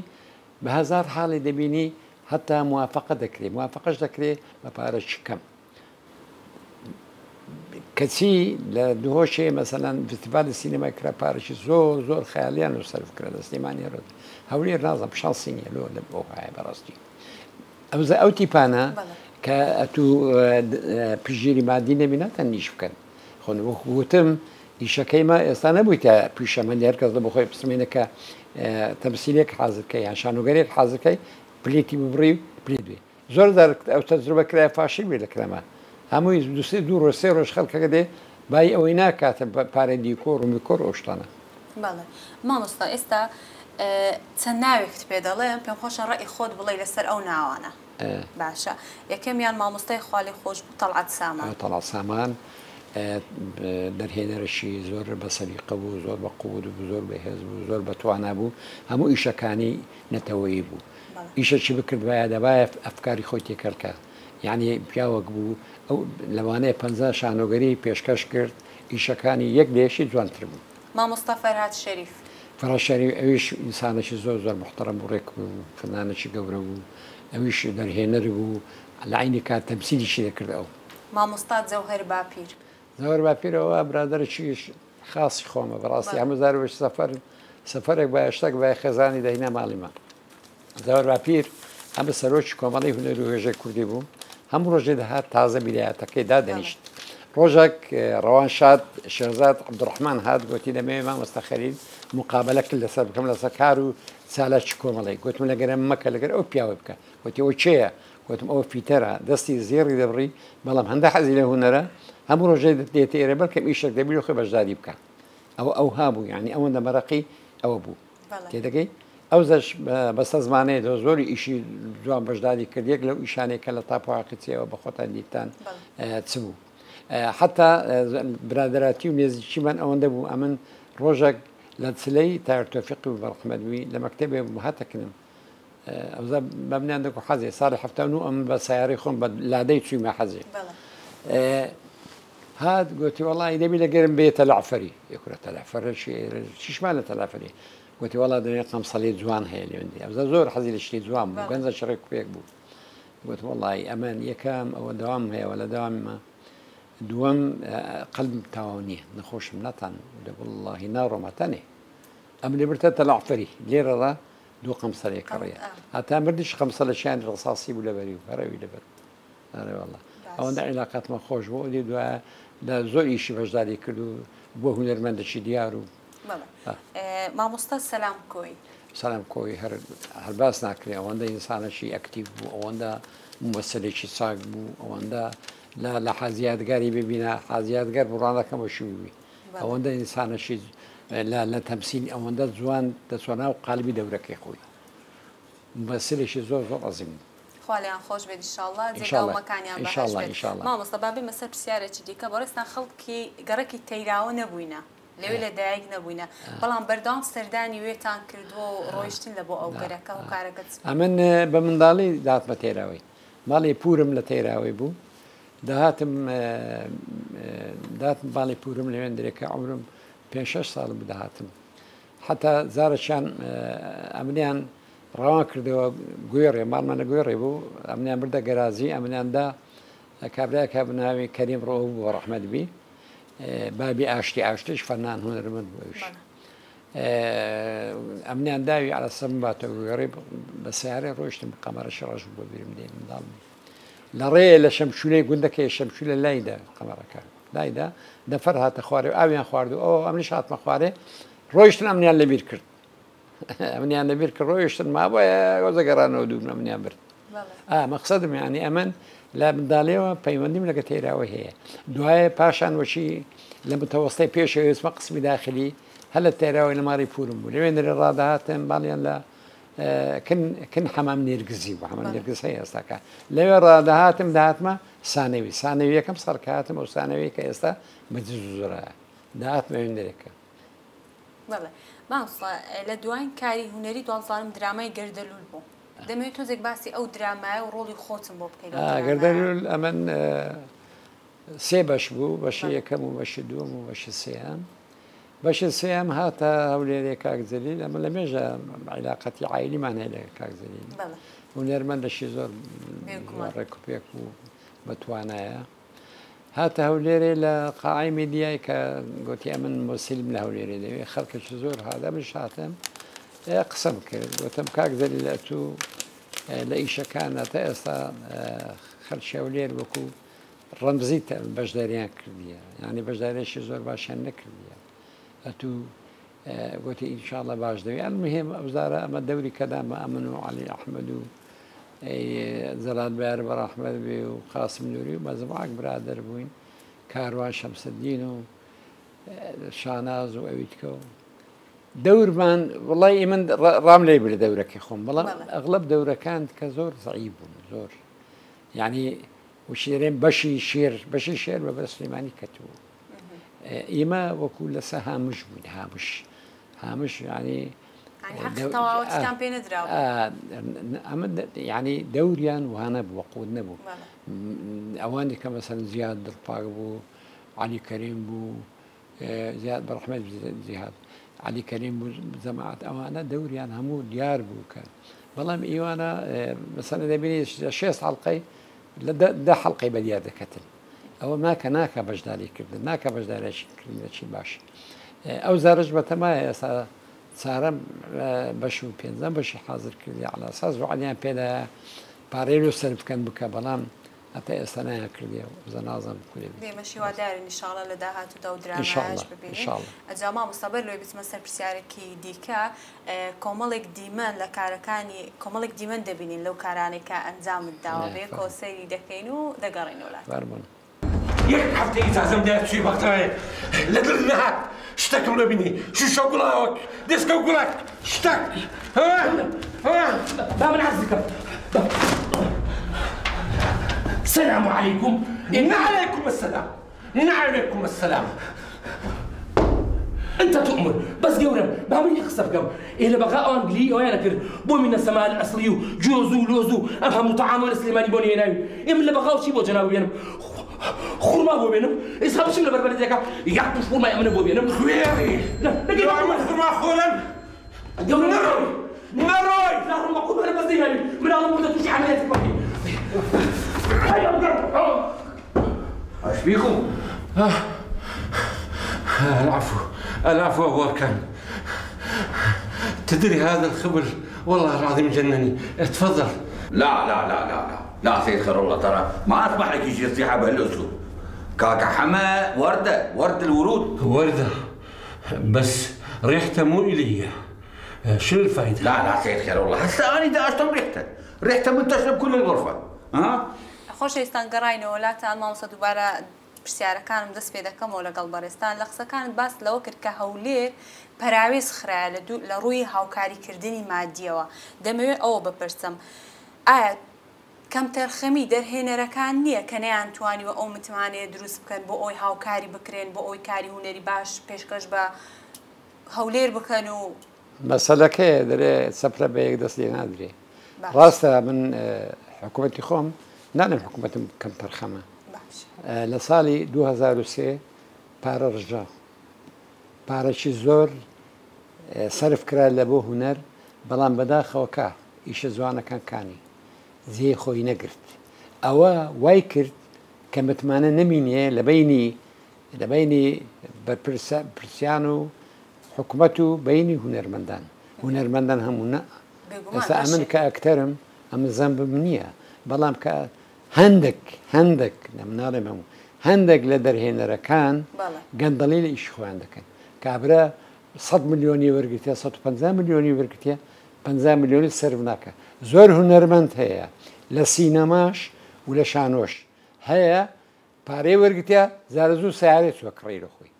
بە هەزار حاڵی دەبینی هەتا موافقە دەکرێ موافقەش دەکرێ بە پارەکی کەم کەچی لە دهۆکێ مەسەلەن فستیڤالی سینەمای کرا پارەکی زۆر زۆر خەیاڵیان و سەرف کرا لە سلێمانی ڕێت هەولێر نازم شانسی نییە لۆ لە بۆ هایە بەڕاستی ئەوزە ئەو تیپانە کە ئەتوو پشتگیری مادی نەبی ناتەن نیش بکەن خۆن وەکو وتم ئیشەکەی مە ئێستا نەبوویتە پیشەمەندی هەر کەس لە بۆ خۆی بسمێنە کە تەمسیلێک حازر کەی یان شانۆگەریەک حازر کەی پلیتی ببڕی و پلیت بێ زۆر جار ئەو تەجروبە کرایە فاشل بێ لە کرەما هەمووی دوو سێ دوو ڕۆژ سێ ڕۆژ خەڵکەکە دێ بای ئەوەی ناکاتە پارەی دیکۆر و میکۆر ئەو شتانە. بەڵێ مامۆستا ئێستا چەند ناوێکت پێ دەڵێم پێم خۆشە ڕەئی خۆت بڵێی لەسەر ئەو ناوانە باشە یەکەمیان مامۆستای خوالێخۆشبوو تەڵعەت سامان. تەڵعەت سامان دەرهێنەرێکی زۆر بە سەلیقە بوو، زۆر بە قووت بوو، زۆر بەهێز بوو، زۆر بە توانا بوو، هەموو ئیشەکانی نەتەوەیی بوو. ئیشەکی بکردبایە دەبایە ئەفکاری خۆی تێکەل کا. یەعنی پیاوەک بوو ئەو لەوانەیە 50 شانۆگەری پێشکەش کرد، ئیشەکانی یەک لە یەکی جوانتر بوو. مامۆستا فەرهاد شەریف. فەرهاد شەریف ئەویش ئینسانێکی زۆر زۆر موحتەرەم و ڕێک بوو، فەنانێکی گەورە بوو، ئەویش دەرهێنەر بوو، لە عەینی کات تەمسیلیشی دەکرد ئەو. مامۆستا جەوهەر باپیر. جەوهەر باپیر ئەوە برادەرێکی خاسی خۆمە بەڕاستی هەموو جار وەش سەفەر سەفەرێک بایە شتێک بایە خێزانی دەهینا ماڵیمان. جەوهەر باپیر ئەمە سەرۆکی کۆمەڵەی هونەر و وێژەی کوردی بوو هەموو ڕۆژێ دەهات تازە بیرایەتەکەی دادەنیشت. ڕۆژێک ڕەوانشاد شێرزاد عەبدوڕەحمان هات گۆتی دەمەوێ مامۆستا خەلیل مقابەلە کرد لەسەر بکەم لەسەر کار و چالاکی کۆمەڵەی. گۆتم لەگەرم مەکە لەگەر ئەو پیاوە بکە. گۆتی ئەوە کێیە؟ گۆتم ئەوە فیتەرە دەستی زێڕی دەبڕی بەڵام هەندە حەزی لە هونەرە هەموو ڕۆژێ دێتە ئێرە بەڵکەم ئیشێک دەبی لە خۆی بەشداری بکە. ئەوە ئەوها بوو یعنی ئەوەندە مەرەقی ئەوە بوو. تێدەگەی؟ ئەوزەش بەسە زمانەیە دۆ زۆری ئیشی جوان بەشداری کرد یەک لەو ئیشانەی کە لە تاپۆ حاقیچیەوە بە خۆتان دیتان چ بوو حتا برادەراتی و نێزیکیمان ئەوەندە بوو ئەمن ڕۆژێک لە چلەی تایر تۆفیقی و بەڕەحمەت بووی لە مەکتەبێ بوو هاتەکنم ئەوزا بەمنیان دەکو حەزێ ساڵی 79 ئەم بە سیارەی خۆم بە لادەی چوویمە حەزێ هات گۆتی وەڵی دەبی لە گەرم بێ تەلەعفەری یەکورە تەلەعفەرە چیشمان لە تەلەعفەری گوتی وەڵا دەمێ قەمسەڵی جوان هەیە لێندی ئەوزا زۆر حەزی لە شتی جوان بوو گەنجە شڕێک پێک بوو گوتم وەڵی ئەمن یەکەم ئەوە دەوام هەیە وە لە دەواممە دووەم قەلبم تەواو نییە نەخۆشم ناتان دە وەڵڵاهی ناڕۆم هەتانێ ئەم لێ برتە تەلەعفەری لێرەڕا دوو قەمسەلێ کڕیە هەتا مردیش قەمسەلەکیان ڕەساسی بوو لەبەری و هەرەوی لەبەر ئەرێ واللە ئەوەندە عیلاقاتمان خۆش بوو ئەودی دوایە لە زۆر ئیشی بەشداری کرد و بووە هونەرمەندێکی دیار و مامۆستا سەلام کۆی. سەلام کۆی هەر هەر باس ناکرێ ئەوەندە ئینسانێکی ئەکتیڤ بوو ئەوەندە مومەسەلێکی چاک بوو ئەوەندە لە لە حاجی یادگاری ببینە حاجی یادگار بڕوا نەکەم وەکی بووی ئەوەندە ئینسانێکی لە لە تەمسیل ئەوەندە جوان دەچوە ناو قالبی دەورەکەی خۆی مومەسلێکی زۆر زۆر عەزیم بوو. خوا لێیان خۆش بێت ئیشاڵڵا جێگا و مەکانیان بەهەشت بێت. مامۆستا با بێمە سەر پرسیارێکی دیکە بەڕێزتان خەڵکی گەڕەکی تەیراوە نەبووینە لەوێ لە دایک نەبووینە بەڵام بەردەوام سەردانی وێتان کردووە و ڕۆیشتن لە بۆ ئەو گەرەکە هۆکارەکە چ بوو؟ ئەمن بە منداڵی دەهاتمە تەیراوەی ماڵی پوورم لە تەیراوەی بوو دەهاتم دەهاتم ماڵی پوورم لەوێندرێ کە عومرم پێنج شەش ساڵ بوو دەهاتم حەتا جارێکیان ئەمنیان ڕەوان کردەوە گوێڕێ ماڵمان لە گوێڕێ بوو ئەمنیان بردە گەراجی ئەمنیان دا کابرایەک هەبوو ناوی کەریم ڕەئوف بوو ڕەحمەت بی بابی ئاشتی ئاشتیش فەنان هونەرمەند بوو ئەویش ئەمنیان داوی عەلە سەر باتەوە گوێڕێ بە سیارەی ڕۆیشتم قەمەرەشی ڕەش بوو بە بیرم دێ منداڵ بوو لە ڕێ لە شەمشولەی گوندەکەی شەمشولە لایدا قەمەرەکە لایدا نەفەر هاتە خوارێ و ئاویان خواردو ئەو ئەمنیش هاتمە خوارێ ڕۆیشتن ئەمنیان لەبیر کرد ئەمنیان لەبیر کرد ڕۆیشتن مابووە وەزە گەڕانەوە دوور ئەمنیان برد ئا مەقسەدم یعنی ئەمن لە منداڵیەوە پەیوەندیم لەگە تێراوە هەیە دوایە پاشان وەچی لە متەوەستەی پێشەوە ئێسمە قسمی داخلی هەر لە تێراوەی لە ماڵی پورم بوو لەوێ نرێ ڕادەهاتم باڵیان لە کن کن حەمام نێرگزی بوو حەمام نێرگز هەیە ئێستاکە لەوێ ڕادەهاتم دەهاتمە سانەوی سانەوی یەکەم ساڵ کە هاتم ئەو سانەوی کە ئێستا بە جز و زۆرایە دەهاتمە وێندرێکە بەڵێ مامۆستا لە دواین کاری هونەری دوازانم درامای گەردەلوول بوو دەمەوێت تۆزێک باسی ئەو درامایە و ڕۆڵی خۆتم بۆ بکەیت گەردەلوول ئەمن سێ بەش بوو بەشی یەکەم و بەشی دووەم و بەشی سێیەم بەشی سێیەم هاتە هەولێرێ کاک جەلیل ئەمە لە مێژە عیلاقەتی عایلیمان هەیە لەگەڵ کاک جەلیل هونەرمەندەشی زۆر ڕێک و پێک و بەتوانایە هاتە هەولێرێ لە قاعەی میدیای کە گوتی ئەمن مۆسیلم لە هەولێرێ دەوێ خەڵکێکی زۆر هات ئەمنیش هاتم قسەم کرد گوتم کاک جەلیل ئەتوو لە ئیشەکانە تا ئێستا خەڵکی هەولێر وەکو ڕەمزی بەشداریان کردیە یانی بەشداریەکی زۆر باشیان نەکردیە ئەتوو گوتی ئینشاءاللە باش دەبی المهم ئەوزارە ئەمە دەوری کەدامە ئەمن و عەلی ئەحمەد و جەلال بەیار بە ڕەحمەت بێ و قاسم نوری و مەجموعەک برادەر بووین کاروان شەمسەدین و شاناز و ئەوی تکە و دەورمان وڵی من ڕام لێ بێ دەورەکەی خۆم بەڵام ئەغلب دەورەکان کە زۆر زەعیب بوون زۆر یعنی وشی دەرێن بەشی شێر بەشی شێر بە بەر سلێمانی کەتبوو ئێمە وەکو لەسە هامش بووین هامش هامش یعنی ئەمە یعنی دەوریان وانە بوو قوت نەبوو ئەوانی کە مەسەن زیاد دڵپاک بوو علی کەریم بوو زیاد بەڕەحمەت زیاد علی کەریم بوو جەماعەت ئەوانە دەوریان هەموو دیار بوو کە بەڵام ئیوانە مەسەلەن دەبینی لە شێست حەڵقەی لە دە حەڵقەی بە دیار دەکەتن ئەوە ناکە ناکە بەشداری کردن ناکە بەشدارێکی کردنەکی باش ئەو زارش بەتەمایە ئێستا چارەم بەش و پێنجەم بەشی حاضر کردی علا ساز وعدیان پێدا پارەی لۆ سەرف بکەن بکە بەڵام هەتا ئێستا نایان کردیە وزە نازانم کورێ بێت. ئێمەش هیوادارین ان شاء اللە لە داهاتوودا و درامایش ببینین. ئەجا مامۆستا بەر لەوەی بچمە سەر پرسیارێکی دیکە کۆمەڵێک دیمەن لە کارەکانی کۆمەڵێک دیمەن دەبینین لەو کارانەی کە ئەنجامت داوە بەیەکەوە سەیری دەکەین و دەگەڕێینەوە لات. فەرموون. یەک هەفتە ئیجازەم دایە چووی بەغدایێ لە دڵ نەهات شتەکم لۆ بینی شوشە و گوڵاوەک دێسکە و گوڵەک شتەک ها ها با من عەرز بکەم سلام علیکم علیکم السلام علیکم السلام انت تؤمر بەس گەورەم با من یەک قسە بکەم ئێ لە بەغا ئەوان گلەیی ئەوەیان ئەکرد بۆ منە سەمال ئەسڵی و جۆز و لۆز و ئەم هەموو تەعامە لە سلێمانی بۆ نەهێناوی ئێ من لە بەغاوە چی بۆ جەنابو بێنم خورما بۆ بێنم ئێستا بچم لە بەربەرەدێکا یەک قوش خورمای ئەمنە بۆ بێنم خوێڕی نە نەگەی لۆ من خورما خۆرم گەورەم نەڕۆی نەڕۆی ناڕۆم بە قوربانە بەس نەیهاوی مناڵم مردە تووشی عەمەلیاتی بەقی هەی ئەم گەڕ اش بيكم؟ العفو العفو ابو اركان تدري هذا الخبل والله العظيم جنني تفضل لا لا لا لا لا لا سيد خير الله ترى ما اسمح لك يجي تصيحه بهالاسلوب كاكا حما ورده ورد الورود ورده بس ريحته مو الي شنو الفائده؟ لا لا سيد خير الله هسه انا دا اشتم ريحته ريحته منتشره بكل الغرفه ها خۆشەویستان گەڕاینەوە لاتان مامۆستا دووبارە پرسیارەکانم دەست پێ دەکەمەوە لەگەڵ بەڕێزتان لە قسەکانت باست لەوە کرد کە هەولێر پەراوێز خرایە لە دوو لە ڕووی هاوکاری کردنی مادیەوە دەمەوێت ئەوە بپرسم ئایا کەمتەرخەمی دەرهێنەرەکان نییە کە نەیانتوانیوە ئەو متمانەیە دروست بکەن بۆ ئەوەی هاوکاری بکرێن بۆ ئەوەی کاری هونەری باش پێشکەش بە هەولێر بکەن و مەسەلەکەیە دەرێ سەفرە بە یەک دەست لێ نادرێ ڕاستە من حکوومەتی خۆم ناڵێم حکوومەتم کەم تەرخەمە لە ساڵی 2003 پارە ڕژا پارەکی زۆر سەرف کرا لە بۆ هوەر بەڵام بەداخەوە کە ئیشە جوانەکان کانی جێ خۆی نەگرت ئەوە وای کرد کە متمانە نەمینێ لە بینی لە بینی بەرپرسە پرسیان و حکومەت و بینی هونەرمەندان هونەرمەندان هەموو نا ئێستا ئەمن کە ئەکتەرم ئەمن زەنبم نییە بەڵام کە هەندێک هەندێک لە مناڵێم هەموو هەندێک لە دەرهێنەرەکان گەندەڵی لە ئیشی خۆیان دەکەن کابرا 100 ملیۆنی وەرگتیە 150 ملیۆنی وەرگتیە 50 ملیۆنی سەرف ناکە زۆر هونەرمەند هەیە لە سینەماش و لە شانۆش هەیە پارەی وەرگتیە زارە زوو سیارێ چوە کڕی لە خۆی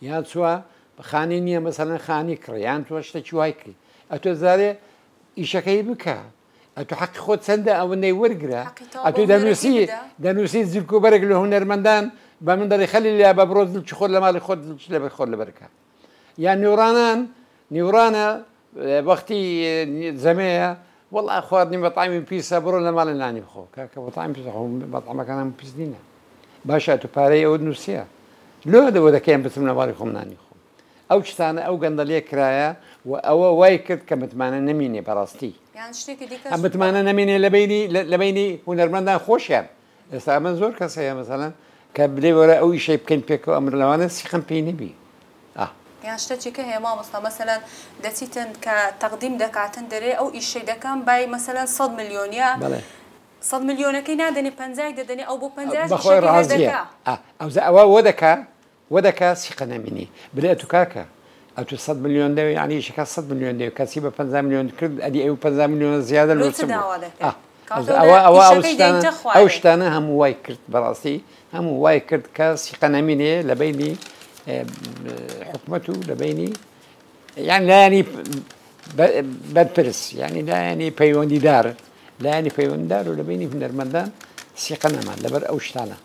یان چوە خانی نییە مەسەلەن خانی کڕی یان تۆ شتێکی وای کڕی ئەتۆ زارێ ئیشەکەی بکە ئەتۆ حەقی خۆت چەندە ئەوەندەی وەرگرە ئەتۆ دەنووسی دەنووسی زلک و بەرگ لە هونەرمەندان بە من دەڵێ خەلی لیا بە بڕۆ زلکی خۆت لە ماڵی خۆت زلکی لەبەر خۆت لەبەرکە یان نوڕانان نیوڕانە وەختی زەمەیە وەڵا خواردنی مەتعەمی پیسە بڕۆ لە ماڵێ نانی بخۆ کاکە مەتعەم پیسە خۆ مەتعەمەکان هەموو پیس نینە باشە ئەتوو پارەی ئەوت نووسیە لۆ دەوە دەکەیم بچم لە ماڵی خۆم نانی خۆم ئەو شتانە ئەو گەندەڵیە کرایە و ئەوە وای کرد کە متمانە نەمینێ بەڕاستی یان شتێکی دیکەش ئەم متمانە نەمینێ لە بینی لە بینی هونەرمەندان خۆشیان ئێستا ئەمە زۆر کەس هەیە مەسەلەن کە بلێ وەرە ئەو ئیشەی بکەین پێکەوە ئەمر لەوانە سیخم پێی نەبی ئا. یان شتەکی کە هەیە مامۆستا مەسەلەن دەچیتن کە تەقدیم دەکاتن دەرێ ئەو ئیشەی دەکەم بای مەسەلەن سەد ملیۆنیە بەڵێ. 100 ملیۆنەکەی نادەنێ 50 دەدەنێ ئەو بۆ 50 بەخۆی ڕازیە. ئەوزا ئەوە وە دەکا وە دەکا سیقە نەمینی بلێ ئەتو کاکە ئەتو 100 ملیۆن دەوێ، یعنی ئیشەکە 100 ملیۆن دەوێ، کەسی بە 50 ملیۆن کرد، ئەدی ئەو 50 ملیۆن زیادە لۆ لۆ چ چ بوو؟ داوا دەکەی؟ کاتەوە ئەوە ئەوە ئەو ئیشەکەی شتانە دەیتە ئەو خوارێ. شتانە هەموو وای کرد، بەڕاستی هەموو وای کرد کە سیقە نەمینێ لە بینی حکومەت و لە بینی یان لایەنی بەرپرس، یعنی لایەنی پەیوەندیدار، لایەنی پەیوەندیدار و لە بینی هونەرمەندان سیقە نەمان لەبەر ئەو شتانە.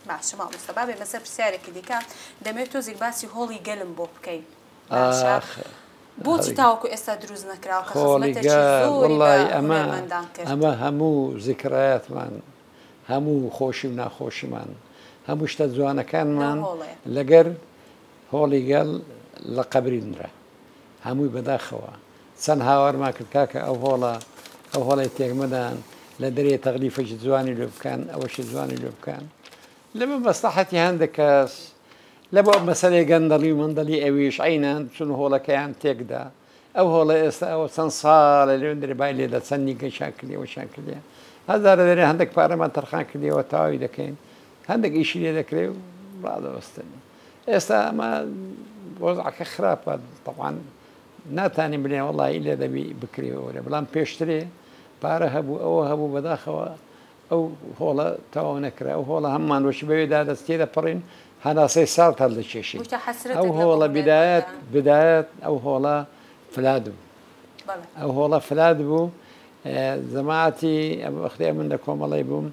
باشە مامۆستا، با بێمە سەر پرسیارێکی دیکە، دەمەوێت تۆزێک باسی هۆڵی گەلم بۆ بکەی. باشە ئاخ بۆچی تاوەکو ئێستا دروست نەکراوە کە هۆڵی خزمەتێکی گەل زۆری بە وەڵی ئەمە هونەرمەندان کرد؟ ئەمە هەموو زیکرایاتمان، هەموو خۆشی و ناخۆشیمان، هەموو شتە جوانەکانمان لەو هۆڵەیە. لەگەر هۆڵی گەل لە قەبری نرا، هەمووی بەداخەوە. چەند هاوارمان کرد کاکە ئەو هۆڵە، ئەو هۆڵی تێکمەدان، لە دەرێ تەغلیفێکی جوانی لێ بکەن، ئەوەشی جوانی لێ بکەن. لەبە مەسلحەتی هەندێک کەس، لە بۆ مەسەلەی گەندەڵی و مندەڵی ئەویش عینان چون هۆڵەکەیان تێکدا. ئەو هۆڵە ئێستا ئەوە چەند ساڵە لێ دەرێ بای لێدا، چەند نیگەشان کردیەوە، وەشان کردیە. هەزارە دەرێ هەندێک پارەمان تەرخان کردیەوە، تەواوی دەکەین، هەندێک ئیشی لێ دەکرێ و ڕادەوەستن. ئێستا ئەمە وەزعەکە خراپە، تەبعاً ناتانین بڵێن وەڵڵاهی لێ دەبی بکرێەوە، بەڵام پێشترێ پارە هەبوو، ئەوە هەبوو، بەداخەوە ئەو هۆڵە تەواو نەکرا. ئەو هۆڵە هەمومان وەشی بەوێدا دەست تێدەپەڕین، هەناسەی سارد هەڵدەکێشین. وتە حەسرەتت ئەو لە هۆڵە بۆ هونەرمەندان. بدایەت ئەو هۆڵە فلاد بوو. ئەو هۆڵە فلاد بوو. جەماعەتی وەختی من لە کۆمەڵەی بووم،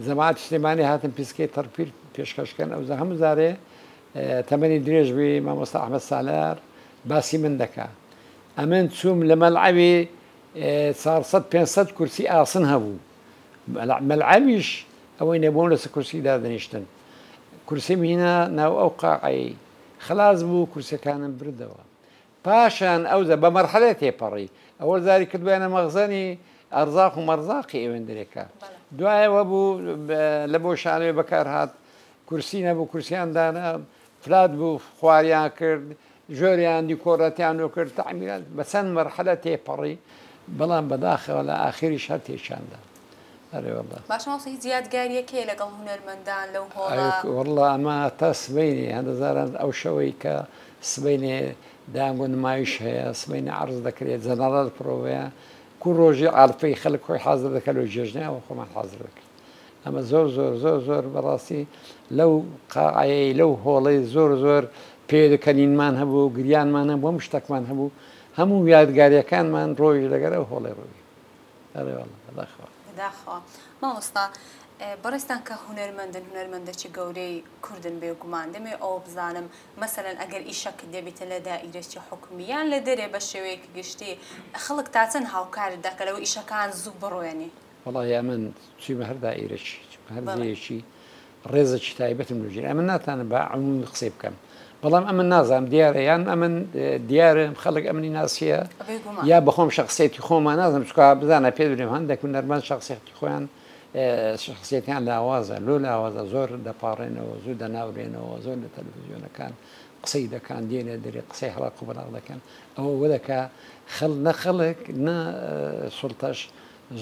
جەماعەتی سلێمانی هاتن پیسکەی تەڕپیر پێشکەشکەن. ئەو هەموو جارێ، تەمەنی درێژ بی مامۆستا ئەحمەد سالار باسی من دەکا. ئەمن چووم لە مەلعەبی، 400 500 کورسی ئاسن هەبوو. مەلعەبیش ئەوەی نەبووم لەسەر کورسی دادەنیشتن. کورسیم هینا ناو ئەو قاعەی خلاص بوو، کورسەکانم بردەوە. پاشان ئەوزە بە مەرحەلە تێپەڕی، ئەوە زاری کردویانە مەخزەنی ئەرزاق و مەرزاقی ئەوێندرێکە. دوایەوە بوو لە بۆ شانەوەی بەکار هات، کورسی نەبوو، کورسیان دانا، فلات بوو، خواریان کرد، ژۆریان دیکۆراتیان لۆ کرد، تەعمیرات بە چەند مەرحەلە تێپەڕی، بەڵام بەداخەوە لە ئاخریش هەر تێکیاندا. ئەرێ وەڵڵا. باشە مامۆستا، هیچ یادگاریەک هەیە لەگەڵ هونەرمەندان لەو هۆڵە؟ وەڵڵا ئەمە تا سبەینێ، هەندە زاران ئەو شەوەی کە سبەینێ دانگۆ نمایش هەیە، سبەینێ عەرز دەکرێت، جەنەڕال پرۆڤەیە، کو ڕۆژی عارفەی خەڵک خۆی حاضر دەکات لەو جێژنە، ئەوە خۆمان حاضر دەکرێت. ئەمە زۆر زۆر زۆر زۆر بەڕاستی لەو قاعەیەی لەو هۆڵەی زۆر زۆر پێدەکەنینمان هەبوو، گریانمان هەبوو، هەموو شتێکمان هەبوو، هەموو یادگاریەکانمان ڕۆژ لەگەر ئەو هۆڵەی ڕۆی. ئەرێ وەڵڵا، بەداخەوە. بەداخەوە. مامۆستا، بەڕێزتان کە هونەرمەندن، هونەرمەندەکی گەورەی کوردن بێگومان، دەمێ ئەوە بزانم مەسەلەن ئەگەر ئیشەکت دەبێتە لە دائیرەکی حکومی یان لە دەرێ بە شێوەیەکی گشتی، خەڵک تا چەند هاوکارت دەکە لەوە ئیشەکان زوو بڕوێنی؟ وەڵاهی ئەمن چیمە هەر دائیرەکی، چیمە هەر جێیەکی ڕێزێکی تایبەتم لەژێر. ئەمن ناتوانم بە عمومی قسەی بکەم، بەڵام ئەمن نازانم دیارە یان ئەمن دیارە خەڵک ئەمنی ناسیە یا بەخۆم شخصیەتی خۆمان نازانم، چونکە بزانە پێ بڵێم هەندێک هونەرمەند شخصیەتی خۆیان، شخصیەتیان لاوازە، لۆ لاوازە، زۆر دەپاڕێنەوە، زوو دەناورێنەوە، زۆر لە تەلەڤیزیۆنەکان قسەی دەکەن، دێنە دەرێ قسەی هەڵاق و بەلاق دەکەن. ئەوە وە دەکا نە خەڵک نە سوڵتەش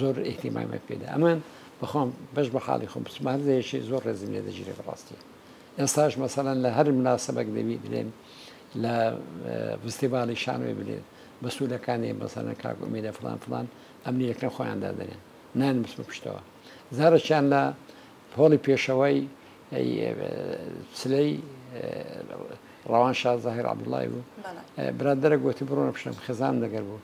زۆر ئیهتیمامی پێدا. ئەمن بەخۆم بەش بە حاڵی خۆم بچمە هەر جێیەکی زۆر ڕێزم لێ دەگیرێ بەڕاستی. ئێستاش مەسەلەن لە هەر مناسبەک دەبی بلێن لە فستیڤاڵی شانۆی بلێن مەسئولەکانی مەسەلەن کاک ئومێدە فلان فلان ئەمنی یەکەم خۆیان دادەنێن، نان بچمە پشتەوە. زارەکیان لە هۆڵی پێشەوەی چلەی ڕەوان شا زاهیر عەبدوڵای بوو. برادەرە گوتی بڕۆنە پشتم، خێزانم لەگەر بوو.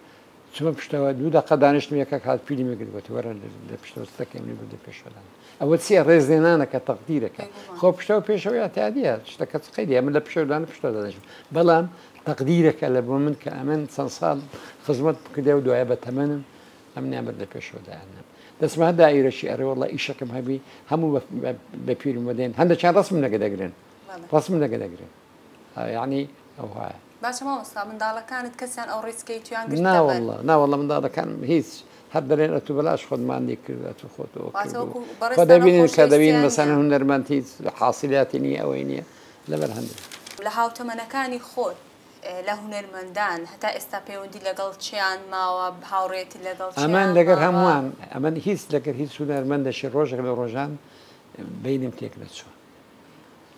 چوومە پشتەوە، دوو دەقە دانیشتم، یەکێک هات پیلی میگرت، گوتی وەرە لە پشتەوە ستەکەی منی بردە پێشەوەدان. ئەوە چییە؟ ڕێزلێنانەکە، تەقدیرەکە. خۆ پشتەوە پێشەوە اعتیادیە، شتەکە چ قەیدیە، من لە پشتەوەدان پشتەوە دانیشتم، بەڵام تەقدیرەکە لە بۆ من کە ئەمن چەند ساڵ خزمەت بکردێ و دوایە بە تەمەنم ئەمنیان برد لە پێشەوە دایانم. دەستمە هەر دائیرەشی، ئەرێ وەڵڵا ئیشەکەم هەبی، هەموو بە پیرم وەدێن. هەندێکیان ڕەسم لەگە دەگرن. ڕەسم لەگە دەگرن. یعنی ئەو هایە. باشە مامۆستا، منداڵەکانت کەسیان ئەو ڕیسکەی تویان گرتە نا بەر؟ وەڵڵا، نا وەڵڵا، منداڵەکانم هیچ هەر دەڵێن ئەتوو بەلاش خۆتمان لێ کرد، ئەتوو خۆت ئەوە واتە کردووە. وەکو خۆ بەڕێزتان دەبینن کە دەبین خۆشەویستیان مەسەلەن نییە. هونەرمەند هیچ حاصلیاتی نییە، ئەوەی نییە لەبەر هەندێک. لە هاوتەمەنەکانی خۆت لە هونەرمەندان هەتا ئێستا پەیوەندی لەگەڵ چیان ماوە، هاوڕێیەتی لەگەڵ چیان ئەمن لەگەر ماوە؟ هەمووان، ئەمن هیچ لەگەر هیچ هونەرمەندەشی ڕۆژێک لە ڕۆژان بینم تێک نەچووە.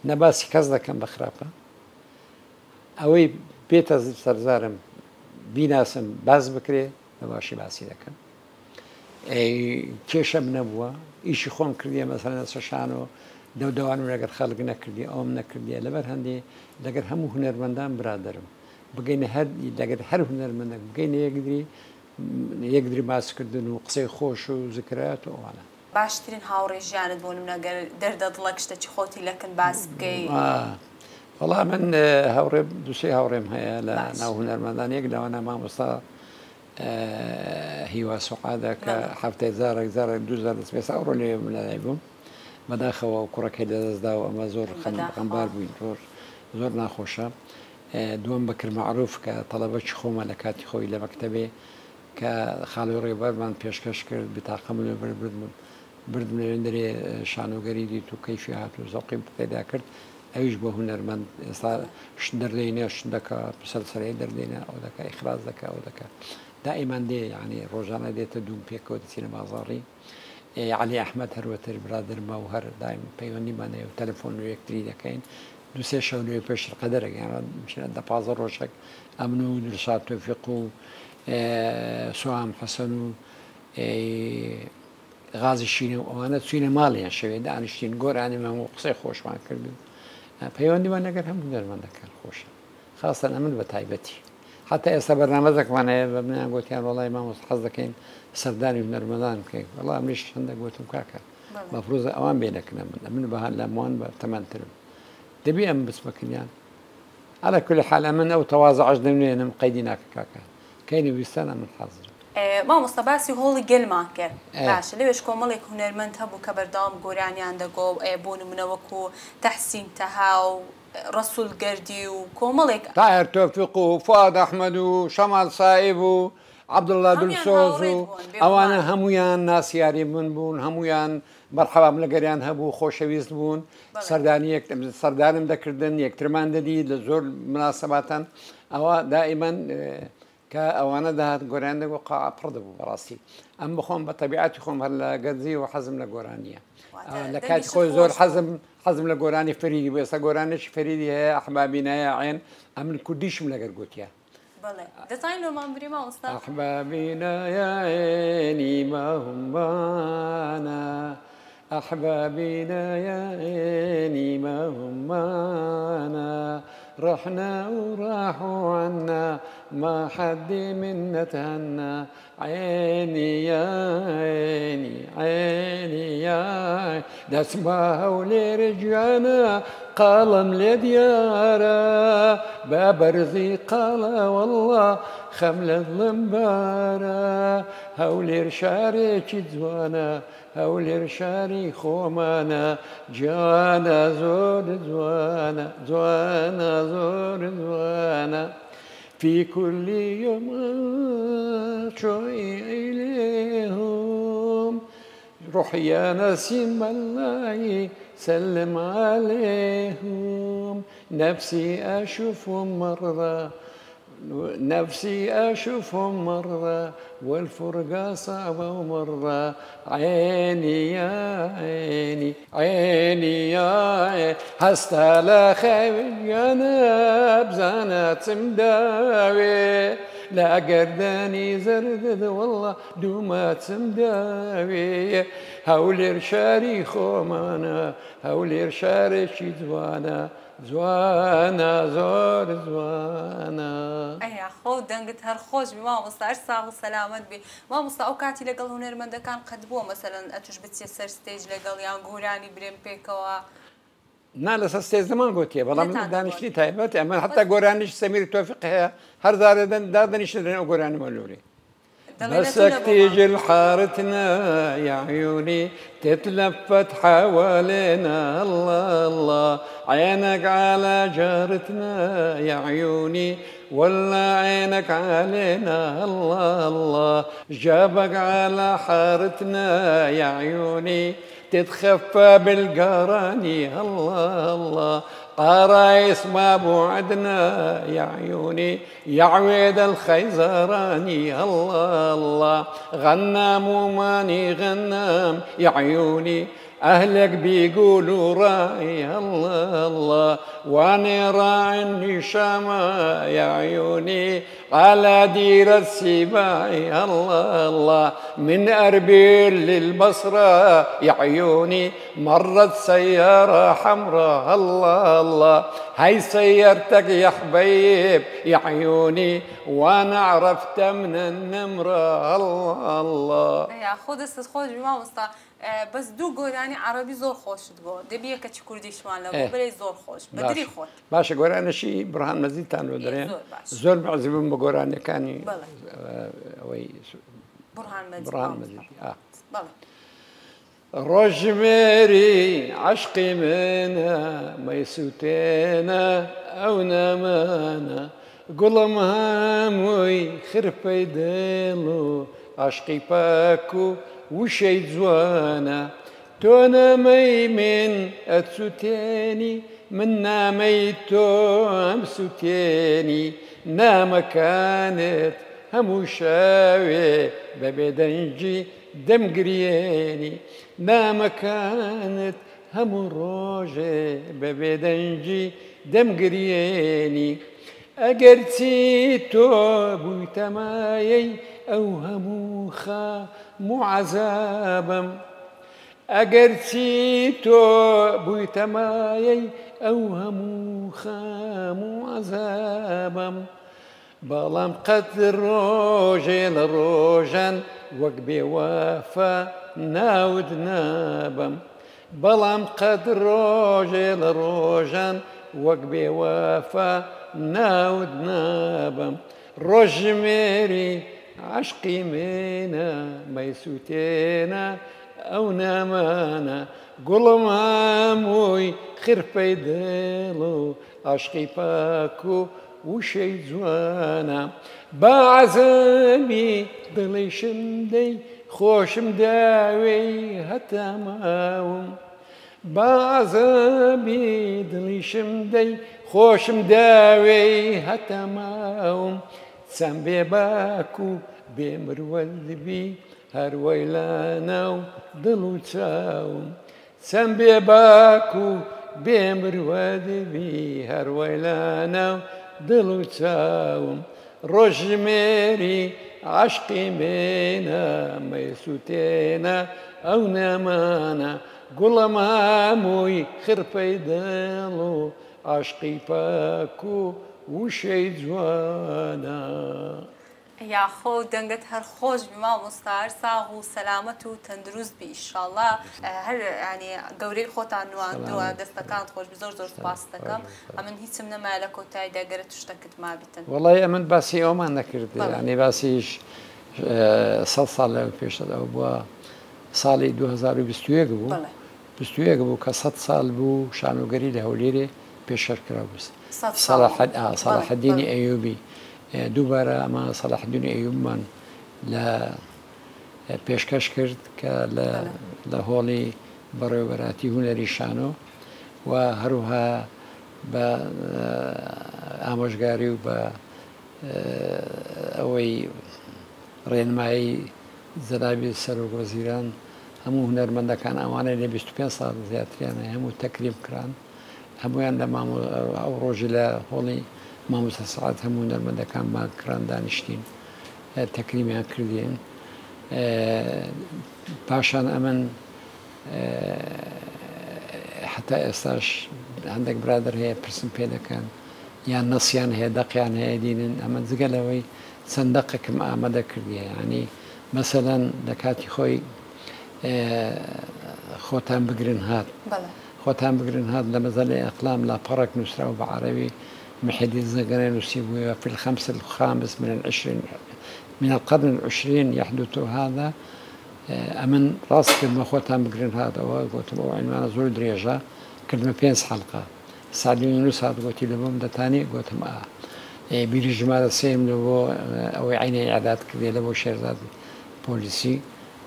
نە باسی کەس دەکەم بە خراپە، ئەوەی بێتە سەرزارم بیناسم باس بکرێ بە باشی باسی دەکەم. کێشەم نەبووە، ئیشی خۆم کردیە، مەسەلەن لەسەر شانۆ دەودەوانم لەگەر خەڵک نەکردیە، ئەوم نەکردیە. لەبەر هەندێ لەگەر هەموو هونەرمەندان برادەرم، بگەینە هەر لەگەر هەر هونەرمەندێک بگەینە یەکدری، یەکدری باسکردن و قسەی خۆش و زکرات و ئەوانە. باشترین هاوڕێ ژیانت بۆ نمونە گەر دەردە دڵەک شتەکی خۆتی لەکن باس بکەی؟ وەڵا من هاوڕێ دوو سێ هاوڕێم هەیە لە ناو هونەرمەندان، یەک لەوانە مامۆستا هیوا سوعادە کە هەفتەی جارێک جارێک دوو جار دەچم، ئێستا ئەوڕۆ لەوێ بووم لەلای بووم، بەداخەوە ئەو کوڕەکەی لەدەست دا و ئەمە زۆر خەمبار بووین، زۆر زۆر ناخۆشە. دووەم بەکر مەعروف کە تەڵەبەکی خۆمە لە کاتی خۆی لە مەکتەبێ کە خاڵۆی ڕێبەرمان پێشکەش کرد، بتاقەم لێ برد، بردم لەوێندەرێ شانۆگەری دیت و کەیفی هات و زەوقی پەیدا کرد، ئەویش بۆ هونەرمەند ئێستا شت دەردەینێ، شت دەکا، مسەلسەلەی دەردێنێ، ئەو دەکا، ئیخراج دەکا، ئەو دەکا. دائیمان دێ، یانی ڕۆژانە دێتە دووم پێکەوە دەچینە بازاڕی. عەلی ئەحمەد هەروەتر برادەرمە و هەر دایم پەیوەندیمان هەیە و تەلەفۆن و یەکتری دەکەین. دوو سێ شەو لەوێ پێشتر قەدەرێک یان بچینە دە پازدە ڕۆژێک ئەمن و دلشاد تۆفیق و سوهام حەسەن و غازی شینە و ئەوانە چوینە ماڵیان شەوێ دانیشتین گۆرانیمان و قسەی خۆشمان کرد و پەیوەندیمان لەگەر هەموو هونەرمەندەکان خۆشە، خاستەن ئەمن بە تایبەتی. حتا ئێستا بەرنامەزەکمان هەیە بە منیان گوتیان وەڵای مامۆستا حەز دەکەین سەردانی هونەرمەندان بکەین. وەڵا منیش هەندێک گوتم کاکە مەفروزە ئەوان بێنەکنە من، ئەمن بە لەموان بە تەمەنترم دەبی ئەم بچمەکنیان. على كل حال ئەمن ئەو تەوازعش دەنوێنم قەیدی ناکە کاکە، کەینی ویستان ئەمن حازرم. مامۆستا باسی هۆڵی گەلمان کرد، باشە لەوێش کۆمەڵێک هونەرمەند هەبوو کە بەردەوام گۆرانیان دەگۆ، بۆ نمونە وەکو تەحسین تەها و ڕەسول گەردی و کۆمەڵێک. تاهر تۆفیق و فوئاد ئەحمەد و شەماڵ سائیب و عەبدوڵڵا دلسۆز و ئەوانە هەموویان ناسیاری من بوون، هەموویان مەرحەبام لەگەریان هەبوو، خۆشەویست بوون، سەردانی سەردانم دەکردن، یەکترمان دەدیت لە زۆر مناسباتان. ئەوە دائیمەن کە ئەوانە دەهات گۆران دەگۆ قاعە پڕ دەبوو. بەڕاستی ئەم بخۆم بە تەبیعەتی خۆم هەر لە گەنجی و حەزم لە گۆرانیە، لە کاتی خۆی زۆر حەزم لە گۆرانی فەریدی بوو. ئێستا گۆرانێکی فەریدی هەیە ئەحبابینایە عێن، ئەمن کوردیشم لەگەر گوتیە. دەتوانین لۆمان بری مامۆستا؟ أحبابنا يا عيني ما هم معنا، أحبابنا يا عيني ما هم معنا، رحنا وراحوا عنا ما حد منا تهنى، عيني يا عيني عيني يا عيني دسمها ولرجعنا قلم لديارة بابرزي قال والله خمل الضمبارة هولير شاري جدوانا هولير شاري خومانا جوانا زور جوانا جوانا زور جوانا في كل يوم شوي إليهم روح يا نسيم الله سلم عليهم نفسي أشوفهم مرة نفسي أشوفهم مرة والفرقة صعبة ومرة عيني يا عيني عيني يا عيني هستا لا خيب جناب زانات مداوي لا قرداني زردد والله دومات مداوي هولير شاري خومانا هولير شاري شدوانا جوانە زۆر جوانە. ئەیا خۆ دەنگت هەر خۆش بی مامۆستا، هەر ساغ و سەلامەت بی مامۆستا. ئەو کاتی لەگەڵ هونەرمەندەکان قەت بووە مەسەلەن ئەتوش بچیە سەر stage لەگەڵ یان گۆرانی برێن پێکەوە؟ نا لەسەر stage نەمان گوتیە، بەڵام دانیشتنی تایبەت ئەمە حتا گۆرانیش سەمیر تۆفیق هەیە هەر دادەنیشتن ئەو گۆرانی مەلووری. بسك تيجي لحارتنا يا عيوني تتلفت حوالينا الله الله عينك على جارتنا يا عيوني ولا عينك علينا الله الله جابك على حارتنا يا عيوني تتخفى بالقراني الله الله قرايس ما بعدنا يا عيوني يا عويد الخيزراني الله الله غنام وماني غنام يا عيوني أهلك بيقولوا راعي الله الله وأنا راعي النشامة يا عيوني على دير السباعي الله الله من أربيل للبصرة يا عيوني مرت سيارة حمراء الله الله هاي سيارتك يا حبيب يا عيوني وأنا عرفت من النمرة الله الله يا خۆ دەستت خۆش بی مامۆستا. بەس دوو گۆرانی عەڕەبی زۆر خۆشت بۆ دەبی یەکە چ کوردیشمان لە بۆ بەرەی زۆر خۆش بەدری خۆت. باشە گۆرانەشی بڕهان مەزیدتان لۆ دەرێ زۆر بەعزبم بە گۆرانەکانی ئەوەی بڕهان مەزید. بڕهان مەزید. ڕۆژمێری عەشقی منە مەیسووتێنە ئەو نەمانە گوڵم هەمووی خرپەی دڵ و عەشقی پاک و وشەی جوانە تۆ نامەی من ئەچوتێنی من نامەی تۆ ئەم سوتێنی نامەکانت هەموو شەوێ بە بێدەنگی دەمگریێنی نامەکانت هەموو ڕۆژێ بە بێدەنگی دەمگریێنی ئەگەرچی تۆ بوویتە مایەی ئەو هەموو خام و عەزابم ئەگەرچی تۆ بوویتە مایەی ئەو هەموو خام و عەزابم بەڵام قەت ڕۆژێ لە ڕۆژان وەک بێوەفا ناوت نابەم بەڵام قەت ڕۆژێ لە ڕۆژان وەک بێوەفا ناوت نابەم ڕۆژمێری عەشقی منە مەیسووتێنە ئەو نامانە گوڵم هەمووی خرپەی دڵ و عەشقی پاک و وشەی جوانە با عەزەمی دڵیشم دەی خۆشم داوێی هەتا ماوم با عەزەمی دڵیشم دەی خۆشم داوێی هەتا ماوم چەند بێباک و بێمروەت بی هەر وەیلانە و دڵ و چاوم چەند بێباک و بێمروەت بی هەر وەیلانە و دڵ و چاوم ڕۆژمێری عەشقی منە مەیسووتێنە ئەو نەمانە گوڵم هەمووی خرپەی دڵ و عەشقی پاک و وشەی جوانە. یاخۆ دەنگت هەر خۆش بی مامۆستا هەر ساغ و سەلامەت و تەندروست بی ئیشاڵا هەر یانی گەورەی خۆتان نواندووە دەستەکانت خۆش بی زۆر زۆر سوپاست دەکەم ئەمن هیچم نەمایە لە کۆتاییدا گەرە تو شتەکت مابیتن. وەڵای ئەمن باسی ئەومان نەکرد یانی باسیش 100 ساڵ لەوە پێشتر ئەو بووە ساڵی 2021 بوو 21 بوو کە 100 ساڵ بوو شانۆگەری لە هەولێرێ پێشکەش کرا بوو سەڵاحەدینی ئەیوبی دووبارە ئەمە سەڵاحەدینی ئەیوبمان لە پێشکەش کرد کە لە هۆڵی بەڕێوەبەراتی هونەری شانۆ و هەروها بە ئامۆژگاری و بە ئەوەی ڕێنمایی جەنابی سەرۆک وەزیران هەموو هونەرمەندەکان ئەوانەی لە 25 ساڵ زیاتریان هەیە هەموو تەکریم کران هەمویان لە ئەو ڕۆژی لە هۆڵی مامۆستا سەعات هەموو هونەرمەندەکان بانگ کران دانیشتین تەکریمیان کردین پاشان ئەمن حتا ئێستاش هەندێک برادر هەیە پرسم پێ دەکەن یان نەسیان هەیە دەقیان هەیە دینن ئەمە جگە لەوەی چەند دەقێکم ئامادە کردیە یعنی مەسەلەن لە کاتی خۆی خۆتان بگرن هات خۆتان بگرن هات لە مەزەلەی ئەقلام لاپەڕێک نووسراو بە عەرەبی محي الدين الزنقري نووسی بووە في الخمس الخامس من العشرين من القرن العشرين يحدث هذا ئەمن ڕاست کردمە خۆتان بگرن هاتەوە گوتم ئەو عینوانە زۆر درێژە کردمە 5 حەڵقە سعدی یونس هات گوتی لە بۆم دەتانی گوتم ئا بیری ژمارە سێم لە بۆ ئەوەی عینی ئیعداد کردێ لە بۆ شێرزاد پۆلیسی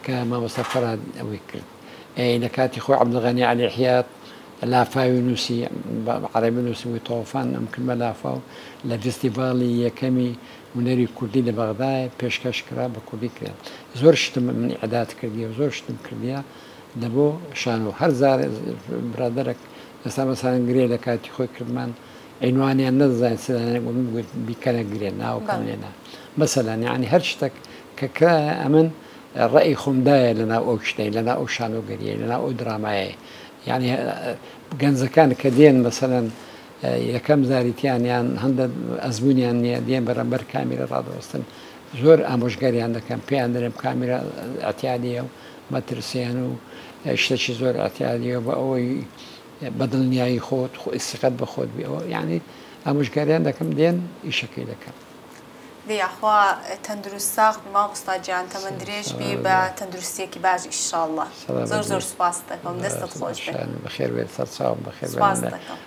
کە مامۆستا فەرهاد ئەوەی کرد لە کاتی خۆی عەبدولغەنی عەلی حیات لافاوی نووسی، بە عەرەبی نووسیبووی تۆفان، ئەم کردمە لافاو، لە ڤیستیڤاڵی یەکەمی هونەری کوردی لە بەغدایە پێشکەش کرا، بە کوردی کرا. زۆر شتم من ئیعداد کردیە و زۆر شتم کردیە لە بۆ شانۆ. هەر جار برادەرەک ئێستا مەسەلەن گرێ لە کاتی خۆی کردمان، عینوانیان نەدەزانی چ دانێن، گوتم گوت بیکەنە گرێ، ناوەکەم لێنا. مەسەلەن یەعنی هەر شتەک کە کرایە ئەمن ڕەئی خۆم دایە لە ناو ئەو شتەی، لە ناو ئەو شانۆگەریەی، لە ناو ئەو درامایەی. یانی گەنجەکان کە دێن مەسەلەن یەکەم زاریتیان یان هەندە ئەزمونیان نییە دێن بەرامبەر کامیرە ڕادەوەستن زۆر ئامۆژگاریان دەکەم پێیان دەرێم کامیرا ئەتیادیە و مەترسێن و شتێکی زۆر ئەتیادیە بە ئەوەی بە دڵنیایی خۆت خۆ ئیسیقەت بە خۆت بێ ئەوە یعنی ئامۆژگاریان دەکەم دێن ئیشەکەی دەکەن. دەی یاخوا تەندروست ساغ بی مامۆستا گیان تەمەن درێژ بی بە تەندروستیەکی باش ئیشاڵڵا زۆر زۆر سوپاست دەکەم دەستت خۆش بێ. بەخێر بێت سەرچاوم بەخێر سوپاست دەکەم.